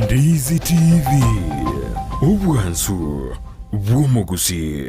Ndizi TV, obwansu bw'omogusii.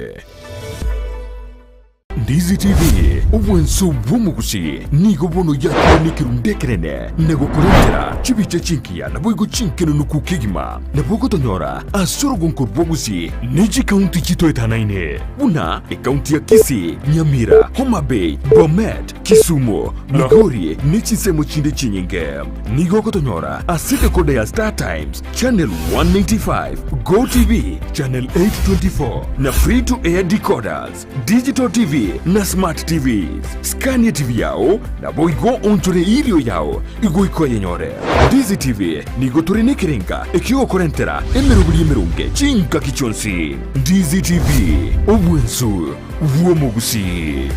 Ndizi TV, obwansu bw'omogusii, nigo bono yakire nekerundu ekenene na gokorentera chibicha chingiya naboigo chinkenenuku kegima. Nabo ogotonyora ase orogonko rwa Gusii ne chikaunti chitoetanaine buna ekaunti ya Kisii, Nyamira, Homa Bay, Bomet, Kisumu, Migori ne chinsemo chinde chinyinge. Nigo ogotonyora ase decoder ya Star Times, Channel 195, Go TV, Channel 824 na Free to Air decoders, Digital TV na Smart TVs. Scan TV yao naboigo onchore irio yao igoika oyenyore. Ndizi TV nigo tore nekerenga ekiogokorentera emeroberi emeronge chingaki chionsi. Ndizi TV, obwensu bw'omogusii.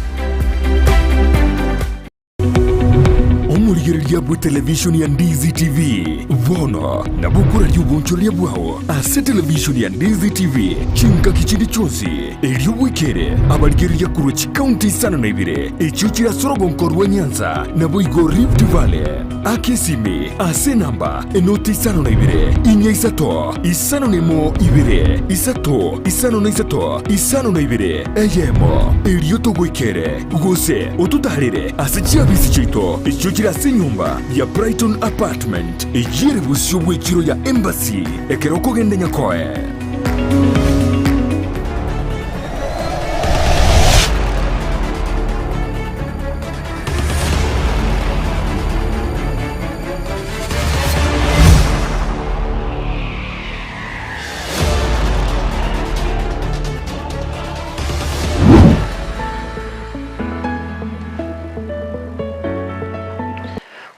Omorigereria bw'etelevishoni ya Ndizi TV bono nabo okoraria obonchoreria bwao ase televishoni ya Ndizi TV chingaki chinde chionsi, erio bwekere abarigereria korwa chikaunti isano na ibere echio chire ase orogonko rwa Nyanza naboigo Rift Valley. Aka esimi ase enamba enoti isano na ibere, inya isato, isano na emo ibere, isato, isano na isato, isano na ibere, eyemo, erio togoikere, gose ototaarere ase chiabisi chiaito echio chire ase enyomba ya Brighton Apartment, eyio ere bosio bw'echiro ya Embassy, ekero okogenda Nyakoe.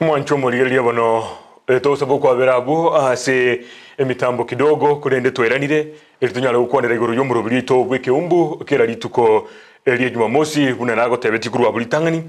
Omwancho omorigereria bono tosaba okwabera abwo ase emitambo kidogo korende tweranire eri tonyare gokwanera igoro y'omoroberi oito bw'ekeumbu kera rituko ria Jumamosi buna nagotebetie korwa abwo ritang'ani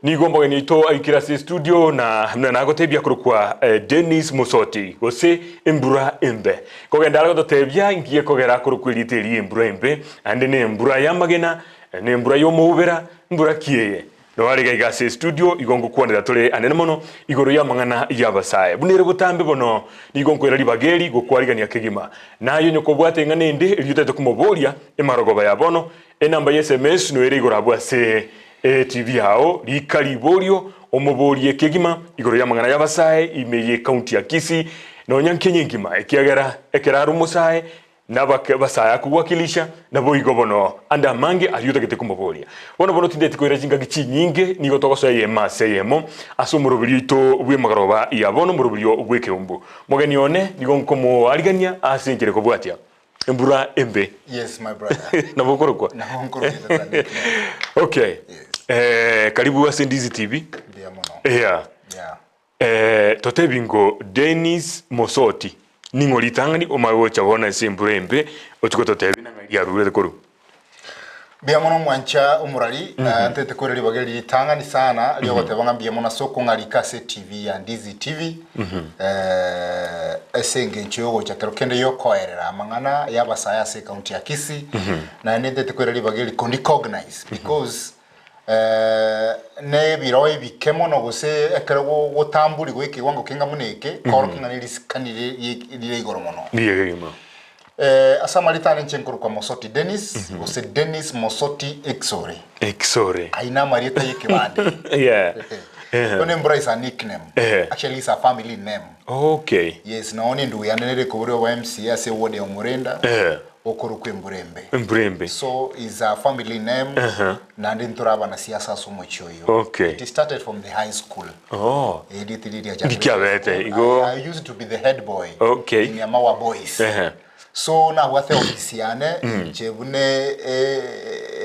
Nigo omogeni oito aikire ase estudio na buna nagotebia akorokwa Dennis Mosoti gose Embura Embe. Kogenda are gototebia inki gekogera akorokwa erieta eri Embura Embe naende ne embura y'amagena, ne embura y'omoubera, mbura ki eye? Noo are iga ase estudio igo ngokwanera tore anene mono igoro y'amang'ana y'abasae. Buna ere botambe bono nigo nkoira ribaga eri gokwarigania kegima. Naye onye kobwate eng'ana ende erio otagete komoboria emarogoba ya bono, enamba ya sms noere igoro abwo ase Etv yao, rika riborio, omoborie kegima igoro y'amang'ana y'abasae ime y'ecounty ya Kisii nonya nKenya engima, ekiagera ekero are omosae nabake basae akogwakilisha, naboigo bono ande amange aria otagete komoboria. Bono bono tindeti koira chingaki chinyinge, nigo togosoa eyemo ase eyemo ase omoroberi oito bw'emagaroba ya bono omoroberio bw'ekeumbu. Mogeni one nigo nkomoarigania ase enchera ekobwatia. Embura embe. Yes, my brother. Nabo okorokwa? Nabo nkorokwa tata nickname. Okay. Yes. Eh, karibu ase Ndizi TV. Mbuya mono. Yeah. Yeah. Eh, totebi ngo Dennis Mosoti ning'o ritang'ani omanye gocha bono ase embura embe ochie gototebi nang'ai riarurete korwa. Mbuya mono mwancha omorari, eh, ntete kore ribaga eri ritang'ani sana riogoteba ng'a mbuya mono ase okong'arika ase TV ya Ndizi TV eh, ase engencho yogocha kero kende yokoerera amang'ana y'abasae ase ecounty ya Kisii naende ntete koira ribaga eri korecognize because eh, ne ebiroo ebike mono gose ekero gotamburigwa ekewango kenga buna eke korokia ng'a nerisikani rire igoro mono. Riya kegima. Ase amarita ane inche nkorokwa Mosoti Dennis, gose Dennis Mosoti Exore. Exore. Ayio namarieta y'ekebande. Yeah. Eh. Bono embura is a nickname. Eh. Actually is a family name. Okay. Yes, nonye nendugu yane nere ekoborwa obo MCA ase eward ya Omorenda. Eh. Okorokwa embura embe. Embura embe. So is a family name naende ntore abanasiasa ase omochie oyo. Okay. It started from the high school. Oh. Erieta eria riachakire Ndikiabete, high school. igo- I, I used to be the head boy Okay. in Nyamawa Boys. Ehe. So nabwate office yane inche buna e-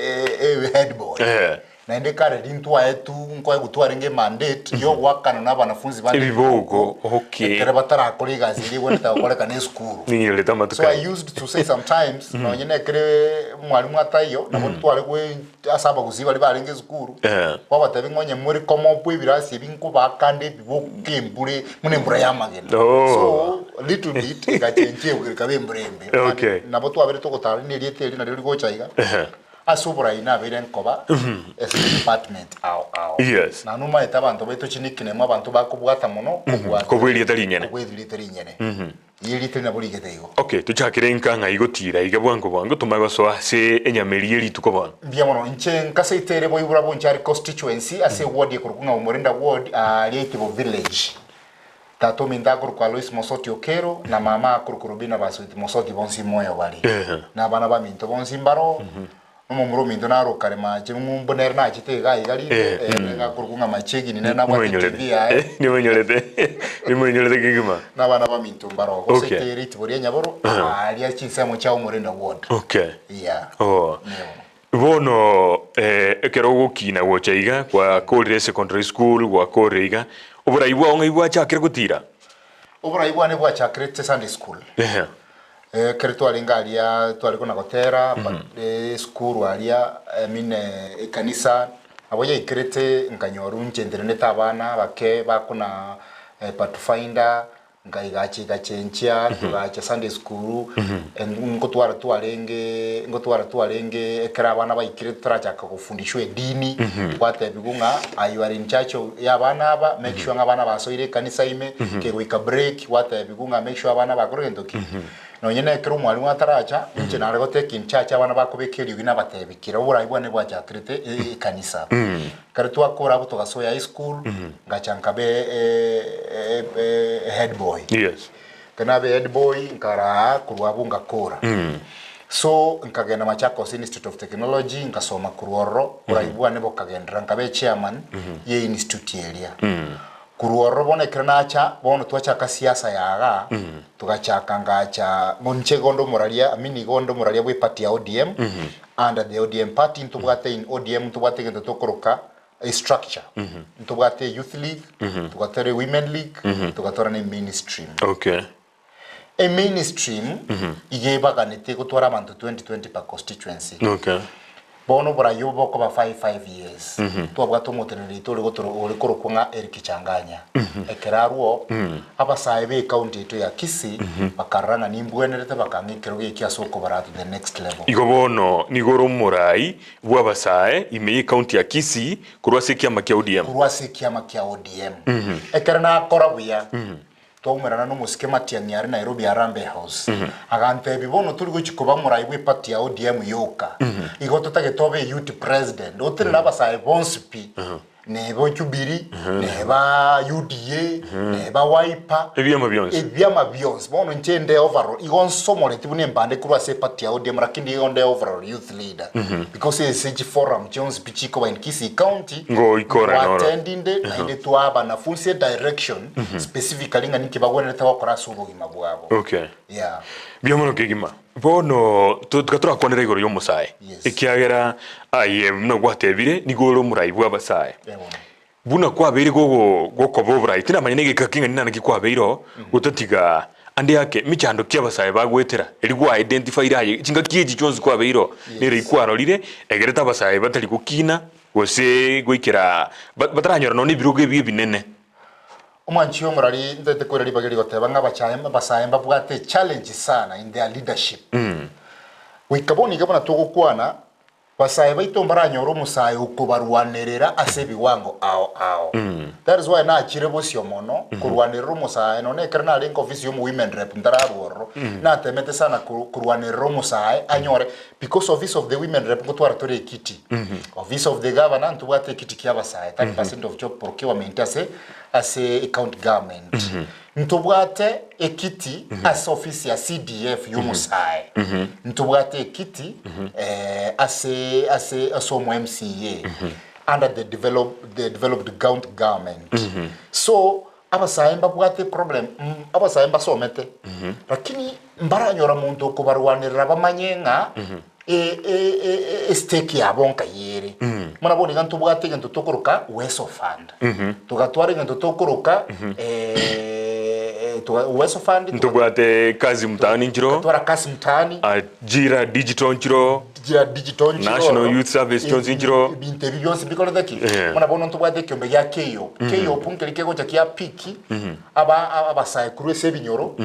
e- e- head boy. Ehe. Naende kare rintwaetu nkoegwa twarenge emandate yogoakana na abanafunzi bande Ebiboko, okay. ekero batarakora egasi eria egwenerete gokorekana esukuru. Ninyorete amatuko So I aya. used to say sometimes nonye na ekere mwalimu ataiyo nabo tware gwe ase abagusii baria barenge esukuru Eh. kwabatebia ng'a onye more komopa ebirasi ebi nkobakande ebiboko embure buna embura ya amagena. Oh. So little bit egachenchia ekaba embura embe. Okay. Nabo twabere togotara na erieta eri nario rigocha iga. Ehe. Ase oborai nabeire nkoba ase department ao ao. Yes. Na nomaete abanto baito chinickname abanto bakobwata mono kobua Kobua erieta rinyene. Kobua erieta rinyene. Igo erieta eri nabo rigete igo. Okay, tochakere nka ng'ai gotira iga bwango bwango tomanye gosoa ase enyama eria ye rituko bono. Mbuya mono. Inche nkaseite ere boibura bonchari constituency ase eward ekorokwa ng'a Omorinda ward aaria Itibo village. Tata ominto akorokwa Alois Mosoti Okero na mama akorokwa Robina Basweti Mosoti bonsi moyo bare. Na abana baminto bonsi mbaro, nomomura ominto naro okare mache ng'umbu nere nachete iga iga rinde, ere iga akorokwa ng'a Machegini nere nabwate Nimwenyorete. TV yaye. Nimwenyorete. Nimwenyorete kegima. Na abana baminto mbaro. Gose Okay. tere ritibo ria Nyaboro, aria chinsemo chia Omorenda ward. Okay. Yeah. Oh. Nigo. Bono ekero ogokina gocha iga, gwakorire secondary school, gwakorire iga, oborai bwao ng'ai bwachakire gotira? Oborai bwane bwachakirete Sunday school. Ehe. Ekero twarenge aria tware kona gotera esukuru aria I mean ekanisa nabo yaikerete nkanyorwa inche ntenenete abana abake bakona pathfinder Nkaigacha igachenchia, togacha Sunday school, nkotwara twarenge nkotwara twarenge ekero abana baikire totarachaka gofundishwa edini, twatebigwa ng'a ah you are in charge of ya abana aba, make sure ng'a abana basoire ekanisa ime, kegoika break gwatebigwa ng'a make sure abana bakore gento ki. Nonye na ekero omwalimu ataracha, inche nare go take in charge abana bakobeka eriogi nabatebi kera oborai bwane bwachakerete ekanisa. Ekero twakora abwo togasoa high school, ngacha nkabe head boy. Yes. Ekero nabe head boy, nkaraa korwa abwo ngakora. So, nkagenda Machakos Institute of Technology, nkasoma korwa ororo, oborai bwane bokagenderera, nkaba echairman ye institute eria. Korwa ororo bono ekero nacha, bono twachaka siasa ya igaa, togachaka ngacha, inche igo onde omoraria, I mean igo onde omoraria bwe eparty ya ODM, under the ODM party ntobwate in ODM ntobwate egento tokoroka a structure. Ntobwate youth league, togatwara women league, togatwara na mainstream. Okay. E mainstream iga ebaganete egotwara abanto 20 20 per constituency. Okay. Bono oborai obo bokoba 5 5 years. Twabwate omoteneneri oito ore gotoro ore korokwa ng'a Eric Changanya. Ekero arwo, abasae be ecounty yaito ya Kisii bakarora ng'a nimbwenerete bakang'a ekerogo eki ase okobaraa to the next level. Igo bono nigo ore omorai bw'abasae ime y'ecounty ya Kisii korwa ase ekiama kia ODM. Korwa ase ekiama kia ODM. Ekero nakora buya, Twaumerana nomosike Matiang'i are Nairobi Harambee House. Agantebia bono tori gochia koba omorai bw'eparty ya ODM yoka. Igo totagete obe youth president. Otenene abasae bonsi pi. Neba Jubilee, neba UDA, neba Wiper. Ebiama bionsi. Ebiama bionsi. Bono inche nde overall igo nsomoreti buna embande korwa ase eparty ya ODM lakini igo nde overall youth leader. Because ase chiforum chionsi pi chikoba in Kisii County, Ngoikora noro. Twattendinde naende twaa abanafunsi edirection specifically ng'a ninki bagwenerete gokora ase obogima bwabo. Okay. Yeah. Mbuya mono kegima. Bono to- tuka torakwanera igoro y'omosae. Yes. Ekiagera aye buna gwatebire nigo ore omorai bw'abasae. Eh, bono. Buna kwabeire gogo gokoba oborai tinamanya negeka king'ani nana ki kwabeire oo gotatiga ande ake mechando ki abasae bagoetera eri gwa identifyire aye chingaki echi chionsi kwabeire oo nere kwarorire egerete abasae batari gokina Gose goikera bataranyora nonya nebirogo ebi ebinene. Omwanchi omorari ntaete koira ribaga eri goteba ng'a abachae abasae mbabwate echallenge sana in their leadership. Goika bono iga buna togokwana, basae baito mbaranyore omosae okobarwanerera ase ebiwango ao ao. That is why nachire bosio mono korwanerera omosae nonya ekero narenge ofisi ya omo women rep ntararwa ororo, natemete sana korwanerera omosae anyore Because office of the women rep ngotwara tore ekiti. Office of the governor ntobwate ekiti kia abasae, 30% of job procurement ase ase ecounty government, ntobwate ekiti ase ofisi ya CDF y'omosae, ntobwate ekiti ase ase ase omo MCA under the develop the developed county government. So abasae mbabwate eproblem, abasae mbasomete, lakini mbaranyora monto okobarwanerera bamanye ng'a estake yabo nkai ere. Buna bono iga ntobwate egento tokoroka Uwezo Fund. Togatwara egento tokoroka Uwezo Fund, Ntobwate Kazi Mtaani nchiro, togatwara Kazi Mtaani, Ajira Digital nchiro, Ajira Digital nchiro National ororo. Youth Service chionsi nchiro. Ebinto ebi bionsi mbikorete ki? Eh. Buna bono ntobwate ekiombe gia KYOP. KYOP nkeri kegocha kia pick aba abasae korwa ase ebinyoro,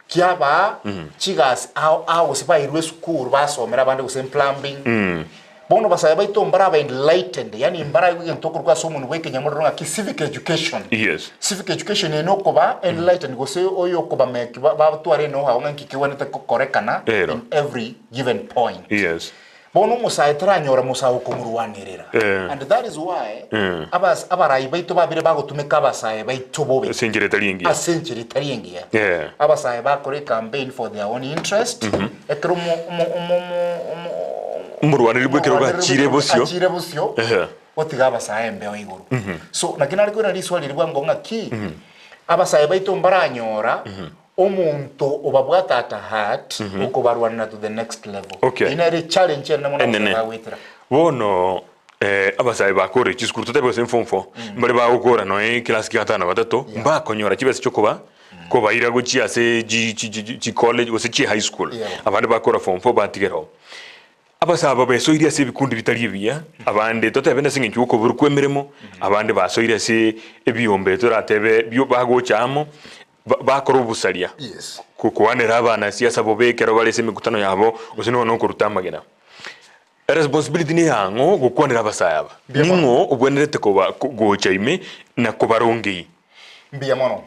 Kiabaa chigasi ao ao gose bairwe esukuru basomera abande gose plumbing. Bono basae baito mbare aba enlightened, yaani mbaraigwe egento okorokwa ase omonwa bwa ekenyamorero ng'aki civic education. Yes. Civic education eye nokoba enlightened gose oyo okobameki batware know how ng'a nki kegwenerete gokorekana Ero. in every given point. Yes. Bono omosae taranyora omosae okomorwanerera. Eh. And that is why Eh. abas abarai baito babire bagotumeka abasae baito bobe Ase enchera etari engiya. ase enchera etari engiya. Eh. Abasae bakore campaign for their own interest, ekero omo omo omo omo omo Omorwaneri bw'ekerogo achire bosio. achire bosio Ehe. gotiga abasae embeo igoro. So naki nare koirana riswali riria bwango ng'aki, abasae baito mbaranyora Omonto obabwate at heart okobarwanera to the next level. Okay. Eyio nere echallenge enene mono Enene. abasae bagoetera. Bono eh, abasae bakore chisukuru totebe gose form four mbare bagokora noe class kia gatano na gatato Yeah. mbakonyora chibesa chiokoba kobaira gochia ase chi chi chi chi college gose chi high school Yeah. abande bakora form four batigera oo. Abasae aba besoirie ase ebikundi bitari ebiya, abande totebe nase eng'encho y'okoborwa kw'emeremo, abande basoire ase ebiombe toratebe bio bagocha amo, ba- bakora obosaria, Yes. kokoanera abanasiasa bobe ekero bare ase emekutano yabo, gose nonya na okoruta amagena. Eresponsibility neyang'o gokwanera abasae aba? Mbuya mono. Ning'o obwenerete koba ko- gocha ime na kobarongei? Mbuya mono.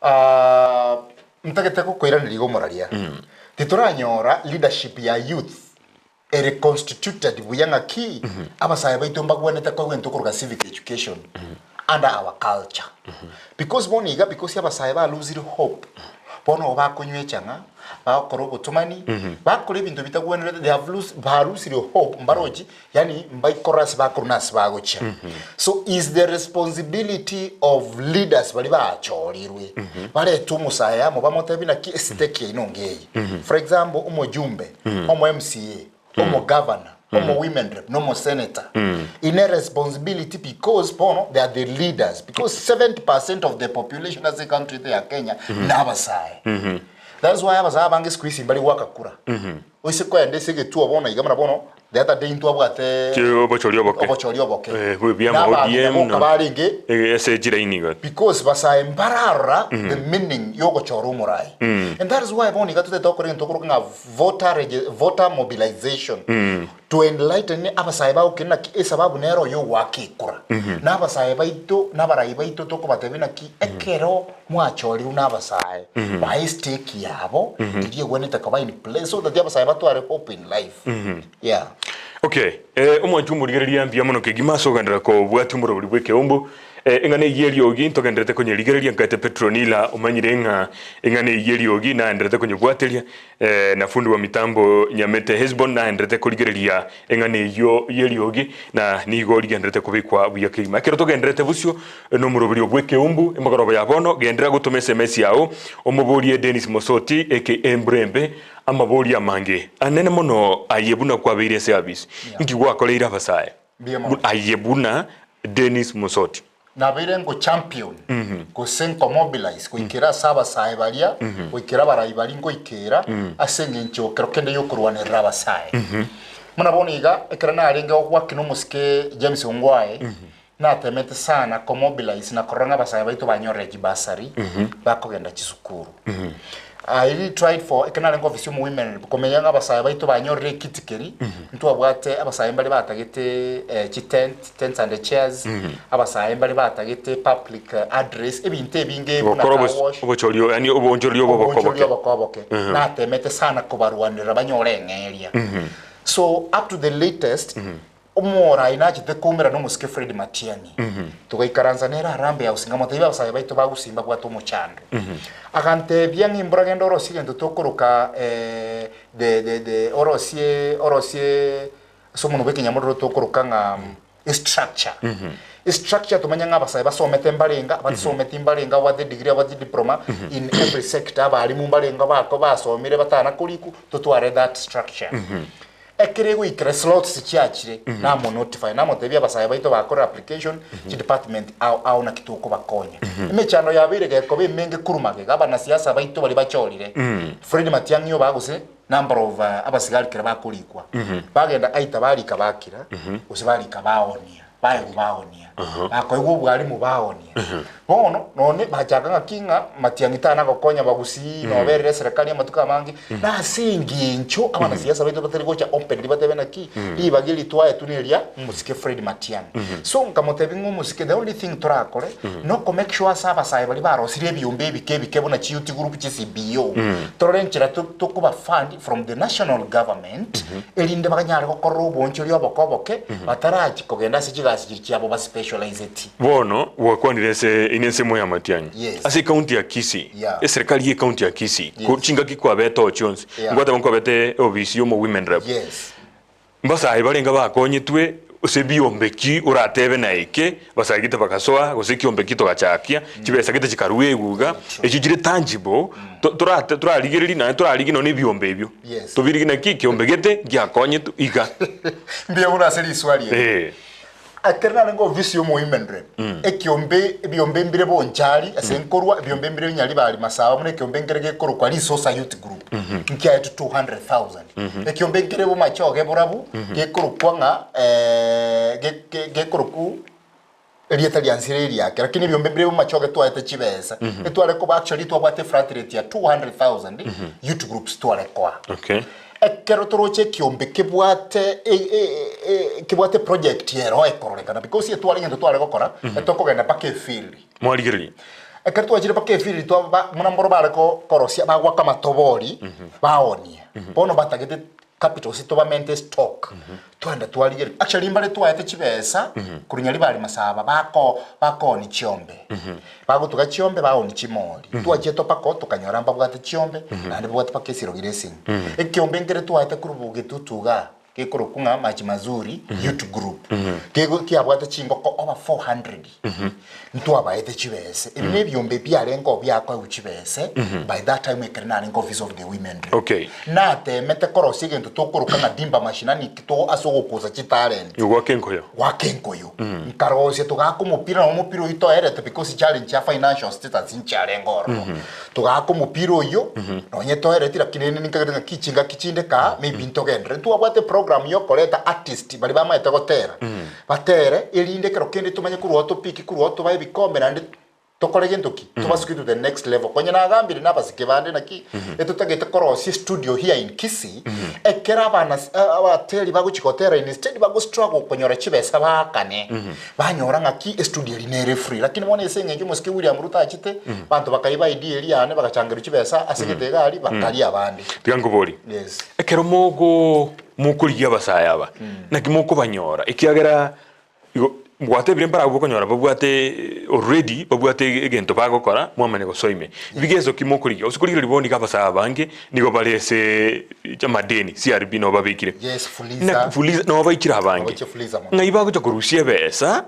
Ah, Ntagete gokoiraneria iga omoraria, titoranyora leadership ya youth ere constituted buya ng'aki abasae baito mbagwenerete koegwa egento okoroka civic education under our culture. Because bono iga because abasae ba losire hope, bono igo bakonywa echang'a, bagokora obotomani, bakora ebinto bitagwenerete, they have lose barusire hope mbarochi Yaani mbaikorora ase bakorwa na ase bagochia. So is the responsibility of leaders baria bachorirwe barete omosae amo bamotebi naki esiteki yaino ngeye. For example omojumbe, omo MCA, omo governor, omo women rep, na omo senator. Ine responsibility because bono they are the leaders because 70% of the population ase ecountry eye ya Kenya na abasae. That's why abasae abange siku hizi mbari goaka kura. Oise koenda ase egetuo bono iga buna bono the other day ntwabwate Chi obochori oboke. obochori oboke. Eh, bwe biama Na ODM abang'ina boka na- barenge Eh, ase chiraini igo. because basae mbararora the meaning yogochora omorai. And that is why bono iga totete gokora egento tokoroka ng'a voter regi- voter mobilization to enlighten abasae bagokina naki esababu nere oyo ogoaka ekura. Na abasae baito na abarai baito tokobatebia naki ekero Mwachorirwe nabasae bae estake yabo eria egwenerete koba in place so that abasae batware hope in life. Yeah. Okay, eh, omwanchi omorigereria mbuya mono kegima ase ogenderera kobwatia omorobori bw'ekeumbu. Eh, eng'ana eyio eriogi ntogendererete konyerigereria nkaete Petronila omanyire ng'a eng'ana eyio eriogi naendererete konyebwateria eh, na fundi wa mitambo Nyamete Hesbon naendererete korigereria eng'ana eyio y'eriogi na nigo rigendererete kobekwa buya kegima. Ekero togendererete bosio Nomoroberio bw'ekeumbu, emogoroba ya bono, genderera gotoma SMS yao, omoborie Dennis Mosoti aka Mburembe amaborio amange anene mono aye buna kwabeire ase abisi. Inki gwakoreire abasae? Mbuya mono. Aye buna Dennis Mosoti. Nabeire nko champion gose nko mobilize goikera ase abasae baria, goikera abarai baria ngoikera ase eng'encho kero kende yokorwanerera abasae. Buna bono iga ekero narenge gokwakina omosike James Ongwae, Natemete sana komobilize na korora ng'a abasae baito banyorire chibursary bakogenda chisukuru. I really tried for ekero narenge ofisi omo women rep komenya ng'a abasae baito banyorire ekiti keri ntwabwate abasae mbare batagete eh, chitent, tents and chairs, abasae mbare batagete public address, ebinto ebinge buna Gokora car obos- wash. obochorio yaani obonchoreria obo Obonchoreria obokoboke. obokoboke. Natemete sana kobarwanerera banyore eng'eria. So up to the latest. Omorai nachete koumera nomosike Fred Matiang'i. Togaikaransa nere Harambee House nkamotebia abasae baito ba Gusii mbabwate omochando. Agantebia ng'a imbura genda orosie egento tokoroka the the the orosie orosie ase omonwa bwa ekenyamorero tokoroka ng'a estructure. Estructure tomanye ng'a abasae basomete mbarenga, abatasometi mbarenga, ababwate degree, ababwate diploma in every sector, abalimu mbarenga bako basomire batana korikwa, totware that structure. Ekero egoikera slots chiachire, namonotify, namotebia abasae baito bakore application chidepartment ao ao naki tokobakonya. Emechando yabeire gekoba emenge korwa magega, abanasiasa baito baria bachorire, Fred Matiang'i oba gose number of abasigari kera bakorikwa, bagenda aita barika bakira, gose barika baonia, baegwa baonia, bakoegwa obwarimu baonia. Bono nonye bachaka ng'aki ng'a Matiang'i tana gokonya abagusii, noberire eserekari amatuko amange, na ase engencho abanasiasa baito batari gocha openly batebe naki, ribaga eri twaetwe neria omosike Fred Matiang'i. So nkamotebia ng'a omosike the only thing torakore, noko make sure ase abasae baria barosirie ebiombe ebike ebike buna chi youth group chi CBO, torore enchera tokoba fund from the national government, erinde bakanyare gokorora oboonchoria oboke oboke, batarachi kogenda ase chigasi chiria chiabo ba specializeti. Bono gwakwanire ase ine ensemo y'amatiang'i Yes. ase ecounty ya Kisii, Yeah. eserekari y'ecounty ya Kisii, Yes. ko chingaki kwabete oo chionsi, Yeah. ngwateba nkwabete ofisi y'omo women rep. Yes. Mbasae barenge bakonyetwe ase ebiombe ki oratebe na eke, basae gete bagasoa gose ekiombe ki togachakia, chibesa gete chikarua eguga, echio chire tangible, to- torate torarigereria naende torarigie nonye na ebiombe ebio. Yes. Tobirigie naki ekiombe gete ngiakonyetwe iga. Mbuya mono ase riswali eri. Eh. Ekero narenge ofisi y'omowomen rep, ekiombe ebiombe mbire bonchari ase nkorwa, ebiombe mbire binyaribari masaba buna ekiombe nkere gekorokwa Risosa Youth Group, nkiaetwe 200,000. Ekiombe nkere bomachoge borabu, gekorokwa ng'a ge- ge- gekorokwa erieta riansire eriake, lakini ebiombe mbire bomachoge twaete chibesa, etware koba actually twabwate eflat rate ya 200,000 youth groups tware koa. Okay. Ekero toroche ekiombe kebwate kebwate project ero ekororekana because etware egento tware gokora etokogenda mpaka efield. Mwarigereria. Ekero twachire mpaka efield twaba buna mboro bare ko korosia bagoaka amatobori baonia. Bono batagete capital gose tobamente stock twagenda twarigereria actually mbare twaete chibesa korwa Nyaribari Masaba bako bakoonia chiombe. Bagotuga chiombe baonia chimori. Twachiete mpaka oo tokanyora mbabwate chiombe, naende babwate mpaka esiro grazing. Ekiombe nkere twaete korwa bogetutu igaa, gekorokwa ng'a Maji Mazuri Youth Group, kego kiabwate chingoko over 400. Ntwabaete chibese. Ebi na ebiombe biarenge oo biakoegwa chibese, by that time ekero narenge office of the women rep. Okay. Natemete korosia egento tokoroka ng'a Dimba Mashinani to ase ogokusa chitalent. Goaka enkoyo. Goaka enkoyo. Nkarosia togaaka omopira nabo omopira oyio toerete because challenge ya financial status nchiarenge ororo. Togaaka omopira oyio, nonye toereti lakini rende ninkagete ng'a ki chingaki chinde kaa maybe ntogenderere. Ntwabwate eprogram ya okoreta artist baria bamaete gotera, batere erinde ekero kende tomanye korwa oo topiki korwa oo tobae ebikombe naende Tokore gento ki? Tobasuke to the next level. Konya nagambire nabasike bande naki etotagete korosia estudio here in Kisii, ekero abana abateri bagochi gotera instead bago struggle konyora chibesa baakane, banyora ng'aki estudio eria nere free. Lakini bono ase eng'encho omosike William Ruto achete, abanto bakaiba idea eria yane bagachangerwa chibesa ase egete iga aria, bakaria abande. Tiga nkoborie, Yes. ekero mogo mokorigia abasae aba, naki mokobanyora? Ekiagera Igo gwatebire mbarabwo okonyora babwate already babwate egento bagokora mwamanya gosoa ime. Bigeso ki mokorigia? Gose korigereria bono nigo abasae abange nigo bare ase amadeni CRB nabo babekire. Yes, Fuliza. Na Fuliza nabo baichire abange. Bagochia Fuliza mono. Ng'ai bagocha korusia ebesa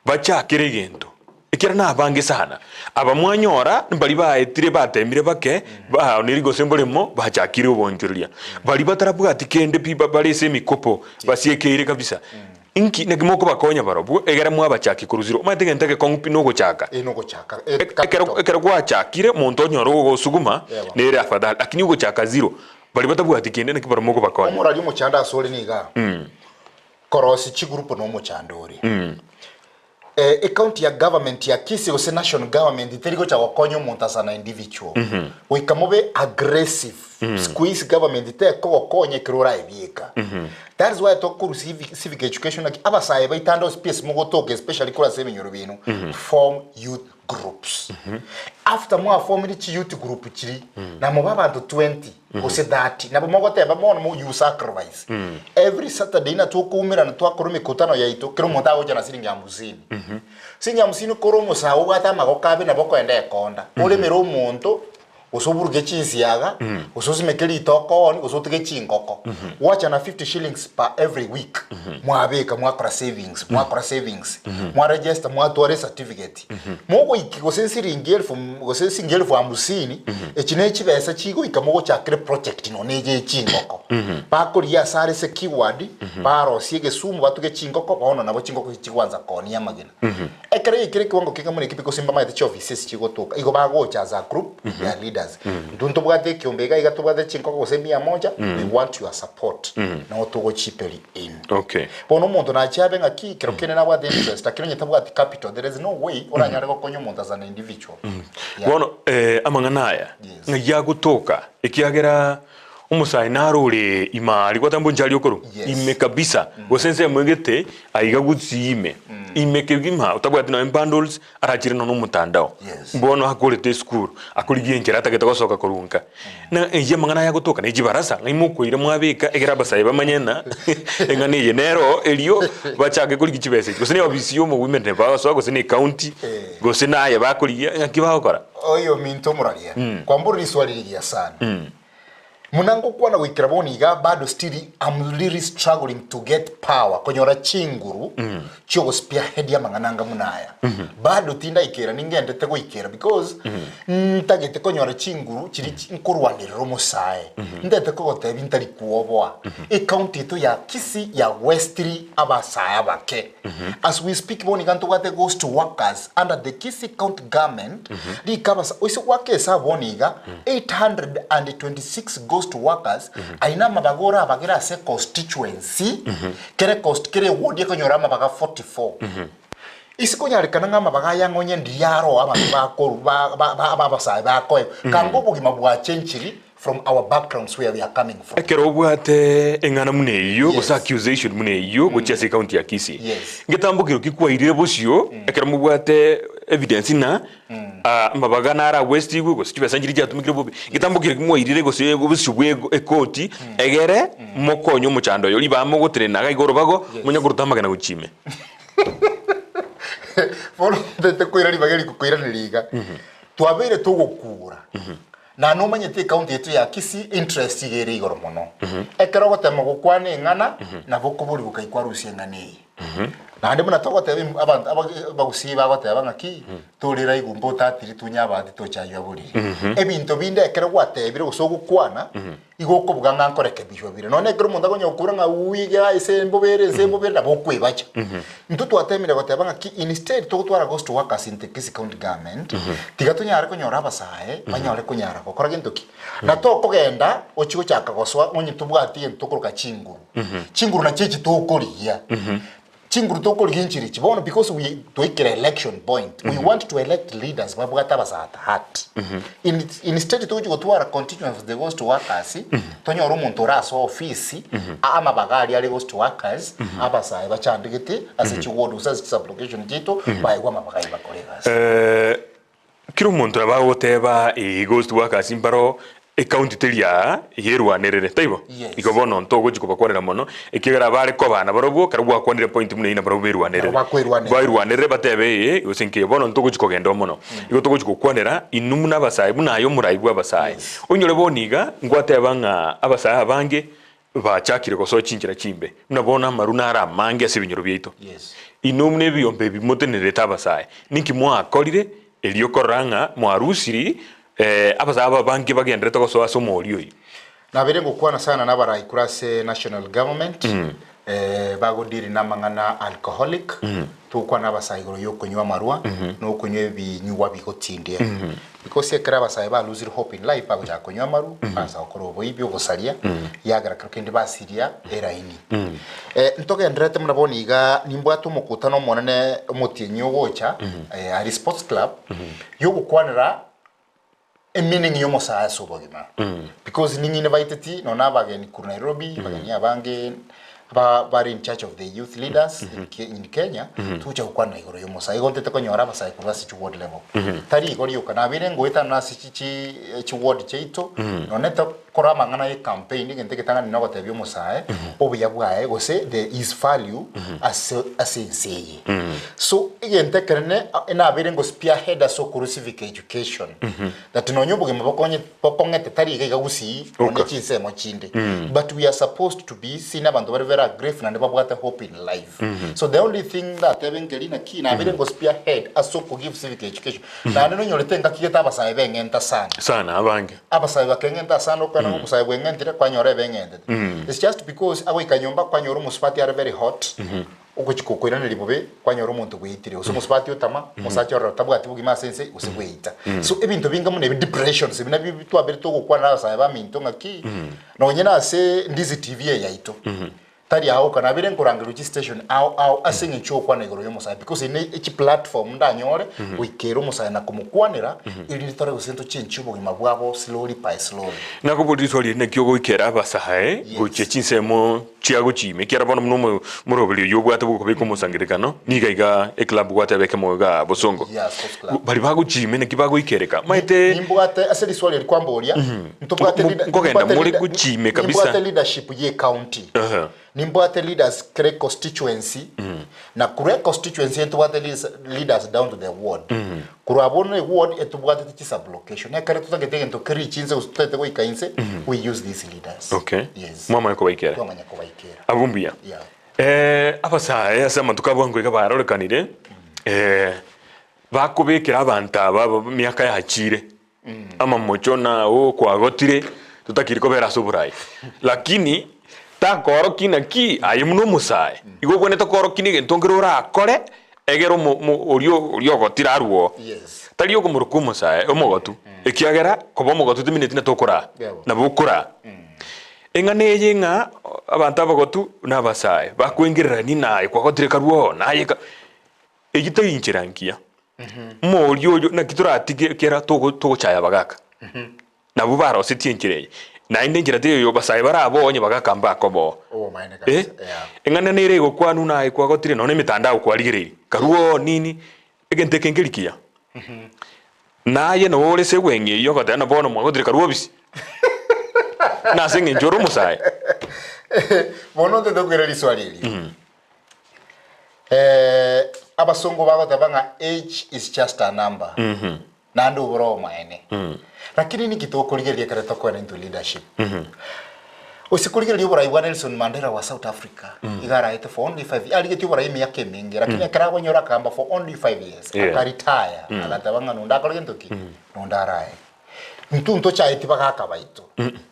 bachakere egento. Ekiagera nabange sana. Aba mwanyora mbaria baetire batemire bake, baoneri gose mboremo, bachakire obonchoreria. Baria batarabwati kende pi bare ase emikopo, basiekeire kabisa. Inki naki mokobakonya barobwo, egere mwabachaki korwa zero. Omanyete egento egekong'u pi nogochaka. Eh, nogochaka. Eh, Ekero capital. ekero gwachakire, omonto onyore ogosuguma, Ewa. nere afadhali. Lakini ogochaka zero, baria batabwati kende naki barobwo mokobakonya. Omorari omochando asore niga, korosia chigroup nomochando ore. Ecounty ya government ya Kisii gose national government teri gocha gokonya omonto as an individual. Goika mobe aggressive. Siku hizi government tekogokonya ekero oraebieka. That is why tokorwa civic, civic education naki abasae baito ande ase pi ase mogotoka especially korwa ase ebinyoro biino, form youth groups. After mwafomire chi youth group chiria, na mobe abanto 20 gose 30, nabo mogoteba bono mo you sacrifice. Every Saturday na tokoumerana twakora emekutano yaito, kera omonto agocha na siringi hamsini. Siringi hamsini kore omosae obwate amagoko abe nabo okoenda ekonda, oremere omonto gose oburuke chinsiaga, gose osimeke ritoke ooni, gose otige chingoko. Gwacha na 50 shillings per every week, mwabeka mwakora savings, mwakora savings, mwaregister mwatwara ecertificate. Mogoiki gose nsiringi elfu gose nsiringi elfu hamsini, echi ne chibesa chigoika mogochakera eproject nonya eye ye chingoko. Bakorigia ase are secured, barosie egesumu batuge chingoko, bono nabo chingoko echi chigwansa koonia amagena. Ekero yaikire ekiwango keng'amo neki because mbamaete chiofisi ase chigotoka, igo bagocha as a group ya leaders. Intwe ntobwate ekiombe iga iga tobwate chinkoko gose mia moja, we want your support. Nabo togochiperi in. Okay. Bono omonto nachie abe ng'aki ekero kende nabwate interest lakini onye tabwati capital there is no way oranyare gokonya omonto as an individual. Yeah. Bono eh, amang'ana aya Yes. ng'ai agotoka ekiagera omosae naro ore ime aria gwatambo inche aria okorwa Yes. ime kabisa gose ensemo egete aiga gusii ime ime kegima otabwati nonye bundles arachire nonye omotandao Yes. bono akorete esukuru akorigia enchera atagete gosoka korwa nka na eyio amang'ana aya agotoka ne chibarasa ng'ai mokoira mwabeka egere abasae bamanye ng'a eng'ana eye nero erio bachake korigia chibesa echi gose ne ofisi ya omowomen rep bagosoa gose ne ecounty Eh. gose naye bakorigia ng'aki bagokora. Oyominto omoraria, kwamborire riswali rigiya sana. Buna ngokwana goikera bono iga bado still am really struggling to get power konyora chinguru chiogospearhead amang'ana anga buna aya. Bado tindaikera ningendete goikera because ntagete konyora chinguru chiria chi nkorwanerera omosae. Ntete kogotebia ntari kwoboa. Ecounty eto ya Kisii ya westiri abasae abake. As we speak bono iga ntobwate ghost workers under the Kisii county government rika abasa oise goaka esabu bono iga 826 ghost workers ayio namabaga orabagere ase econstituency kere const kere eward ekonyora amabaga 44 Ase konyarekana ng'a amabaga aya ng'a onye ndiria aro abanto bakoru ba ba ba abasae bakoegwa kanga obogima bwachenchiri from our backgrounds where we are coming from. Ekero obwate eng'ana buna eyio Yes. gose accusation buna eyio gochia ase ecounty ya Kisii, Yes. ngetambokero ki kwairire bosio ekero mobwate evidence ng'a amabaga naro agwestigwe gose chibesa nchiria chiatumekire bobe, ngetambokero ki mwairire gose bosio bwa ekoti egere mokonye omochando oyo ribaga mogotenena iga igoro bago Yes. monye koruta amagena gochia ime. Bono ntete koira ribaga eri koiraneria iga, twabeire togokura Na nomanyete ecounty yaito ya Kisii interest iga ere igoro mono. Ekero ogotema gokwana eng'ana nabo okoborigwa kai kwarusia eng'ana eye. Naende buna togoteba im- abanto aba- abagusii bagoteba ng'aki torera igumba otatiri tunya abati tochaywa boriri. Ebinto binde ekero gwatebire gose ogokwana igo okobuga ng'a nkorekebishwa bire. Nonya ekero omonto akonya gokura ng'a uuii iga ase mbobere ase mbobere nabo okwebacha. Intwe twatemire goteba ng'aki instead togotwara ghost workers in the Kisii County Government, tiga tonyare konyora abasae banyore konyara gokora gento ki? Na tokogenda ochie gochaka gosoa onye tobwati egento tokoroka chinguru. Chinguru nachio echi tokorigia. Chinguru tokorigia nchiri echi bono because we twaikire election point, we want to elect leaders babwate abasae at heart. In, instead togochia gotwara continuous of the ghost workers, tonyore omonto ore ase ofisi, amabaga aria are ghost workers, abasae bachandegete ase chiward gose ase chisublocation chiaito, baegwe amabaga ayio bakore egasi. Kera omonto nabo agoteba ee ghost workers mbaro ecounty teri aa yerwanerere taibo? Yes. Igo bono ntogochi kobakwanera mono ekiagera abare koba nabarobwo ekero gwakwanire point buna eyio nabarobwo berwanerere. Nabo bakwerwanerera. Bairwanerere batebe ee gose nkeye bono ntogochi kogenda oo mono. Igo togochi gokwanera inwe buna abasae buna aye omorai bwa abasae. Yes. Onyore bono iga ngwateba ng'a abasae abange bachakire gosoa chinchera chimbe buna bono amaru naro amange ase ebinyoro biaito. Yes. Inwe buna ebiombe ebi motenerete abasae, ninki mwakorire erio korora ng'a mwarusiri abasae aba abange bagenderete gosoa ase omoori oyio? Nabeire ngokwana sana nabarai korwa ase national government bagodiri namang'ana alcoholic, togokwana abasae igoro yokonywa amarwa na okonywa ebinyugwa bigotindia because ekero abasae ba losire hope in life bagochaka konywa amarwa baansa gokora oboibi obosaria yagera kero kende basiria eraini. Ntogendererete buna bono iga nimbwate omokutano omonene omotienyi ogocha aria sports club yogokwanera. Emeaning y'omosae ase obogima because ning'ine baiteti nonya abageni korwa Nairobi, abageni abange ba bare in charge of the youth leaders in Ke in Kenya, togocha gokwana igoro y'omosae. Igo ntete konyora abasae korwa ase chiward level. Tari igo rioka, nabeire ngoetana ase chi chi chiward chiaito, nonya tokora amang'ana ye campaign, egento egetang'ani nogotebia omosae obuya bwaye gose the his value ase ase ense eye. So egento ekenene nabeire ngo spearhead ase okorwa civic education that nonya obogima bokonye bokong'ete tari iga iga gusii nonya Oka. chinsemo chinde but we are supposed to be seen abanto bare very aggressive naende babwate hope in life. So the only thing ndatebe nkeri naki nabeire ngo spearhead ase oko give civic education naende nonyorete engaki gete abasae beng'enta sana. Sana abange. Abasae bakeng'enta sana okwana ng'a omosae bweng'entire kwanyora ebeng'entete. It's just because agoika nyomba kwanyora omosubati are very hot Ogochia gokoiraneria bobe kwanyora omonto bweitire, gose omosubati otama, omosacha ororo tabwati bogima ase ense, gose bweita. So ebinto binga buna ebi depressions ebi nabio twabere togokwana na abasae baminto ng'aki, nonye na ase Ndizi TV eye yaito, tari ao oka, nabere nkorangerwa chistation ao ao ase eng'encho yogokwana igoro yomosae because eye ne echiplatform ndanyore goikera omosae na komokwanera erinde tore gose ntochenchie obogima bwabo slowly by slowly. Nakoboria riswali eri naki ogoikera abasae gochia chinsemo Chia gochima, ekiagera bono buna omoroberi oyio obwate bw'okobeka omosangererekano, niga iga eclub gwateba ekemo iga bosongo. Yeah, sports club. Baria bagochima naki bagoikereka. Maete Nimbwate ase riswali eri kwamboria, ntobwate Mo- leader- nkogenda nimbwate more leader- gochime kabisa. nimbwate leadership ye county. Aha. Nimbwate leaders kere constituency na korwa econstituency etobwate leaders, leaders down to the ward. Korwa abwo ne ward etobwatete chi sublocation. Ekero totagete egento ke reach inse gose totagete goika inse, we use these leaders. Okay. Yes. Mwamanya kobaikera. Twamanya kobaikera. Abwo mbuya. Yeah. Eh, abasae ase amatuko abwango iga barorekanire eh, bakobekera abanto aba aba miaka yachire amamocho na oo kwagotire totakiri kobera ase oborai lakini takorokia naki aye buna omosae igo obwenerete korokia na egento nkere orakore egere omo omo oria oria ogotire arwe oo. Yes. Tari okomoroka omosae omogotu ekiagera koba omogotu temineti na tokoraa Yebo. nabo okoraa. Eng'ana eye ng'a abanto abagotu na abasae bakoengererania naye kwagotire karue oo naye ka eyio tari inchera ngiya. Moria oyo naki toratige ekiagera togo togochaya abagaka, nabwo barosetie enchera eye, naende enchera teiyo basae barabe onye bagaka mbakoba oo. Obomaene Eh, kabisa, yeah. eng'ana nere egokwanwa naye kwagotire nonya emetandao kwarigereirie, karue oo nini, egento eke nkeri kiya. Naye noo ore ase egweng'e eyio ogoteba ng'a bono mwagotire karue obisi, nase eng'encho ore omosae. Bono ntete koira riswali eri. Abasongo bagoteba ng'a age is just a number, naende obore obomaene. Lakini ninki tokorigereria ekero tokoenda into leadership? Gose korigereria oborai bwa Nelson Mandela wa South Africa, iga araete for only five years, arigetie oborai emiaka emenge, lakini ekero abonyora akagamba for only 5 years, Yeah. akaretire, agateba ng'a nonde akore gento ki? Nonde arae. Intwe ntochaeti bagaka baito,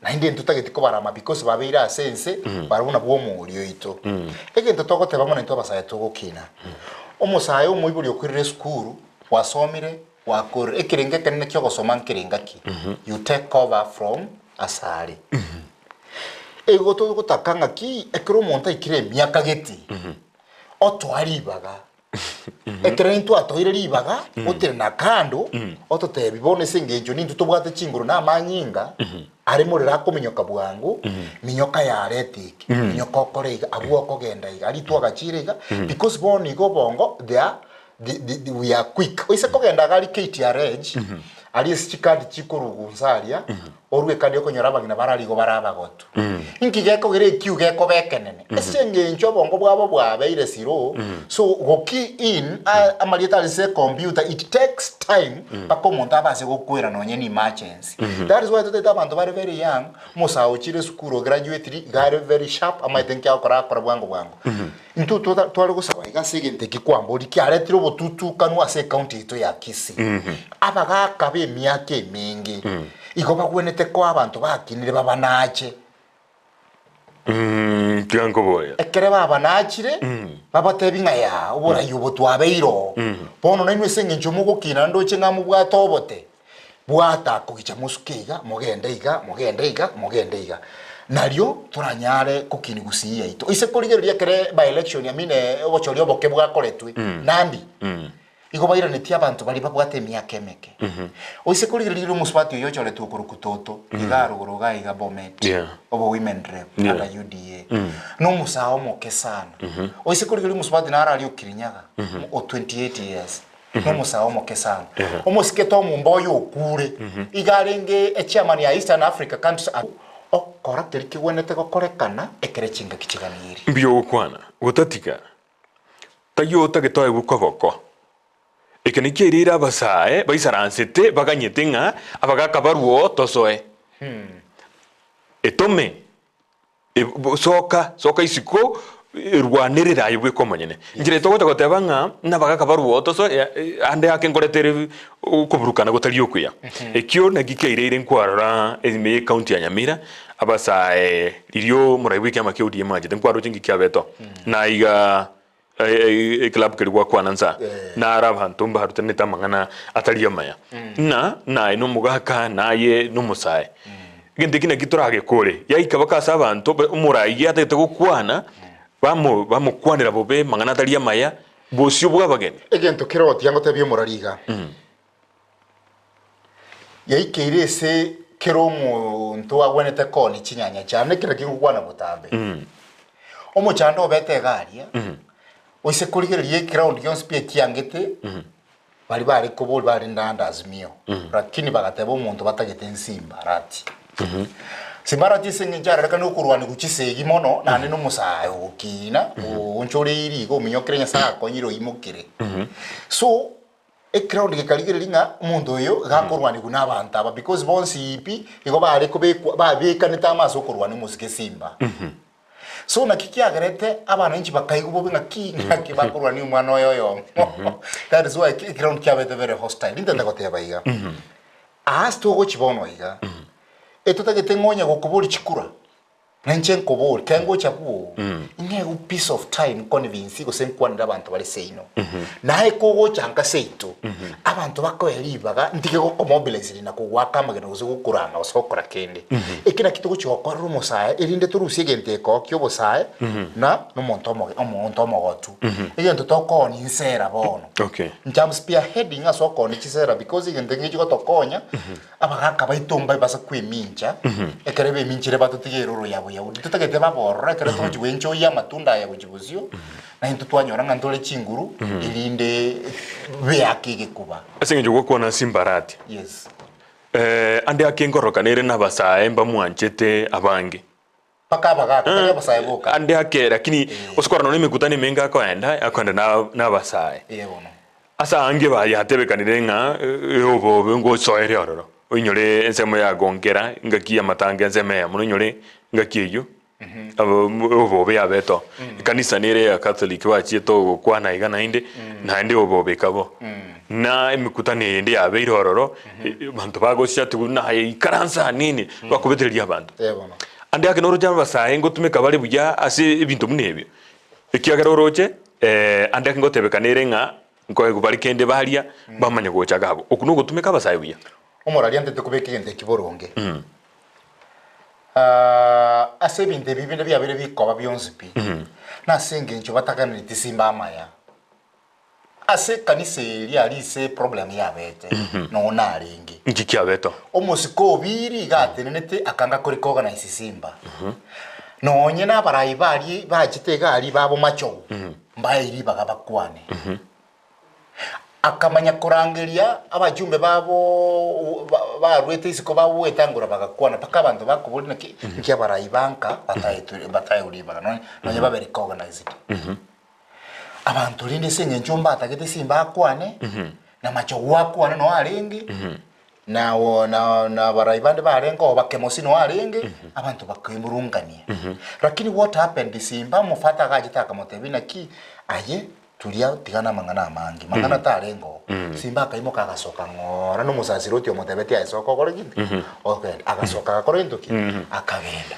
naende ntotageti kobarama because babeire ase ense barabwo nabwo omouri oito. Egento togoteba mono intwe abasae togokina, omosae omoibori okorire esukuru, gwasomire, gwakorire, ekerengo ekenene kiogosoma nkerenga ki? You take over from asare. Igo togotaka ng'aki ekero omonto aikire emiaka gete, otoa ribaga Ekero intwe atoire ribaga, otenena kando, ototebi bono ase engencho nintwe tobwate chinguru na amanyinga, are morero akominyoka bwango, minyoka yareta eke, minyoka okore iga, abwo okogenda iga, aria twagachire iga, because bono iga obongo they are the, the, the, we are quick. Oise kogenda iga aria KTRH, aria ase chikadi chikorugunsa aria, Orue ekadi okonyora abang'ina barari igo bare abagotu. Inki gekogera ekiu gekoba ekenene? Ase engencho obongo bwabo bwabeire slow, so go key in a amarieta are ase ecomputer it takes time mpaka omonto abase gokwera nonye ne emergency. That is why totagete abanto bare very young, omosae ochire esukuru ograduatiri iga are very sharp amaete nki agokora agokora bwango bwango. Intwe tota tware gosaba iga ase egento eki kwamboria kiaretire obotutukanu ase ecounty yaito ya Kisii. Abagaka b'emiaka emenge igo bagwenerete koa abanto bakinire babanache. Tiga nkoboria. Ekere babanachire, babatebi ng'a yaa, oborai obo twabeire oo. Bono nainwe ase engencho mogokina ndoche ng'a mobwate obote, Bwata kogicha mosuke iga, mogende iga, mogende iga, mogende iga. Nario toranyare kokini gusii yaito. Ise korigereria ekere by election, I mean obochori oboke bwakoretwe, Nandi. Igo bairanetie abanto baria babwate emiaka emeke. Oise korigereria riria omosubati oyio ochoretwe okorokwa Toto, iga arogoro iga iga Bomet, Yeah. obo women rep Yeah. under UDA, nomosae omoke sana. Oise korigereria omosubati naro aria o Kirinyaga, o 28 years, nomosae omoke sana. Omosike Tom Mboya okure, iga arenge echairman ya Eastern Africa countries okora keria kegwenerete gokorekana ekere chingaki chiganirie. Mbuya ogokwana, gotatiga Taiyo otagete oegwe koboko. Eke nakio ereire abasae baisaransete baganyete ng'a abagaka barwoo tosoe. Etome, soka, soka isiko, rwanerera aye bweka omonyene. Inchera togocha goteba ng'a nabagaka barwoo tosoe, ande ake nkoretere okoburukana gotari okuya. Ekio naki kiaireire nkwarora ime ye county ya Nyamira, Abasae, riria omorai bw'ekiama kia ODM achete nkwaroche ngiki abeto, na iga eclub keria gwakwana nsa, naro abanto mbarutanete amang'ana atari amaya, ng'a naye nomogaka naye nomosae. Egento eki naki toragekore, yaika mpaka ase abanto omorai atagete gokwana, bamo bamokwanera bobe amang'ana atari amaya, bosio bw'abageni. Egento kere ogotiga ngotebie omorari iga. Yaikeire ase kera omonto agwenerete koonia chinyanya chiane, ekero nakio ngokwana botambe. Omochando obete iga aria, oise korigereria eground gionsi pi ekiangete, baria bare koboria bare ndande Azimio, lakini bagateba omonto batagete Nsimba Arati. Simba Arati ase eng'encho arorekane okorwania chisegi mono, naende na omosae ogokina, oonchoreirie iga ominyokire Nyasaye akonyire oimokire. So, Ekerondo gekarigereria ng'a omonto oyo iga akorwanigwa nabanto aba because bonsi pi igo bare kobekwa babekanete amo ase okorwania omosike esimba. So naki kiagerete abananchi bakaigwa bobe ng'a ki ng'aki bakorwania omwana oyo oyomo. That is why ekeround kiabete very hostile. Nintete goteba iga, ase togochi bono iga, etotagete ng'a onye gokoboria chikura, Na inche nkoboria, kero ngocha bwoo, ing'egwe piece of time nconvince gose nkwanere abanto bare seino. Naye kogocha nka seito, abanto bakoe ribaga ntige gokomobilize na kogoaka amagena gose gokorama gose gokora kende. Eki nakio togochia gokorera omosae erinde torusie egento ekoo kia obosae na nomonto omoge omonto omogotu. Egento tokoonia insera bono. Okay. Inche am spearheading ase okoonia chisera because egento eke ngechi gotokonya. Abagaaka baito mbaibasa kwemincha, ekero beminchire batotige eroro ya Boyahudi. Totagete babe ororo ekero togochia gwenchoyia amatunda aya gochia bosio, na intwe twanyora ng'a ntore chinguru, erinde beake egekuba. Ase eng'encho gokwana ase imbarati. Yes. Ande ake nkorokana ere nabasae mbamwanchete abange. Mpaka abagaaka, tari abasae boka. Ande ake, lakini ase korora nonya emekutano emenge akoenda, akoenda na nabasae. Ee bono. Ase aange bayatebekanire ng'a obobe ngosoere ororo, oinyore ensemo ya gonkera engaki y'amatanga ensemo eyemo noinyore engaki eyio, obobe yabete oo. Ekanisa nere ya Catholic bachiete gokwana iga naende, naende obobe ekaba oo. Na emekutano eyende yabeire ororo, abanto bagochia naye ikaransa aa nini, bakobetereria abanto. Ee bono. Ande ake noroche abasae ngotumeka bare buya ase ebinto buna ebio, ekiagera oroche ande ake ngotebekana ere ng'a nkoegwa bare kende baria bamanye gocha iga abwo. Okwo nogotumeka abasae buya. Omoraria ntete kobeka egento eki boronge. Ase ebinto ebi binde biabeire bikoba bionsi pi, nase engencho bataganereti simba amaya. Ase ekanisa eria aria ase eproblem yabete, nonya narenge. Nki kiabete oo? Omosike obiiri iga atenenete akanga kore koorganize simba. Nonye na abarai baria bachete iga aria babo machogu, mbae ribaga bakwane. Akamanya korangeria abajumbe babo barwete isiko bagwetangora bagakwana mpaka abanto bakoboria naki nki abarai banka bataetwe bataewe ribaga nonye nonye babe recognized. Abanto rende ase engencho mbatagete simba akwane, na machogu akwane noo arenge, na na na abarai bande barenge oo bakemosi noo arenge, abanto bakemurungania. Lakini what happened simba omofata agachete akamotebia naki aye turia tigana amang'ana amange, mang'ana tarenge oo. Simba akaimoka agasoka ng'ora na omosasiroti omotebetie aye soka okore gento ogende, agasoka agakora gento ki? Akagenda.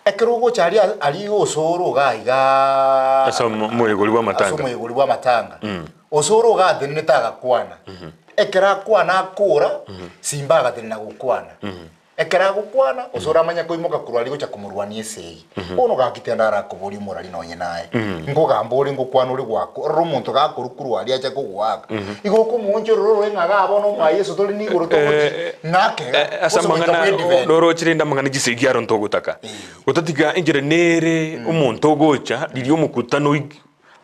Ekero ogocha aria aria osoro iga igaa Ase omoyegori ase bw'amatanga. omoyegori bw'amatanga, osoro iga atenenete agakwana. Ekero akwana akora, simba agatenena gokwana. Ekero agokwana, gose oramanye koimoka korwa aria gocha komorwania esegi. Bono gaki tenda arakoborie omorari nonye naye. Nkogamba ore ngokwana ore goaka, orore omonto gakorwa korwa aria ache kogoaka. Igo okomoonchorera orore ng'a igaa bono omwa Yeso tore nigoro togochi, ng'ake iga, Ase gose goika amang'ana bwedefend. noroche rende amang'ana chisegi aro ntogotaka. Gotatiga enchera nere omonto ogocha riria omokutano oik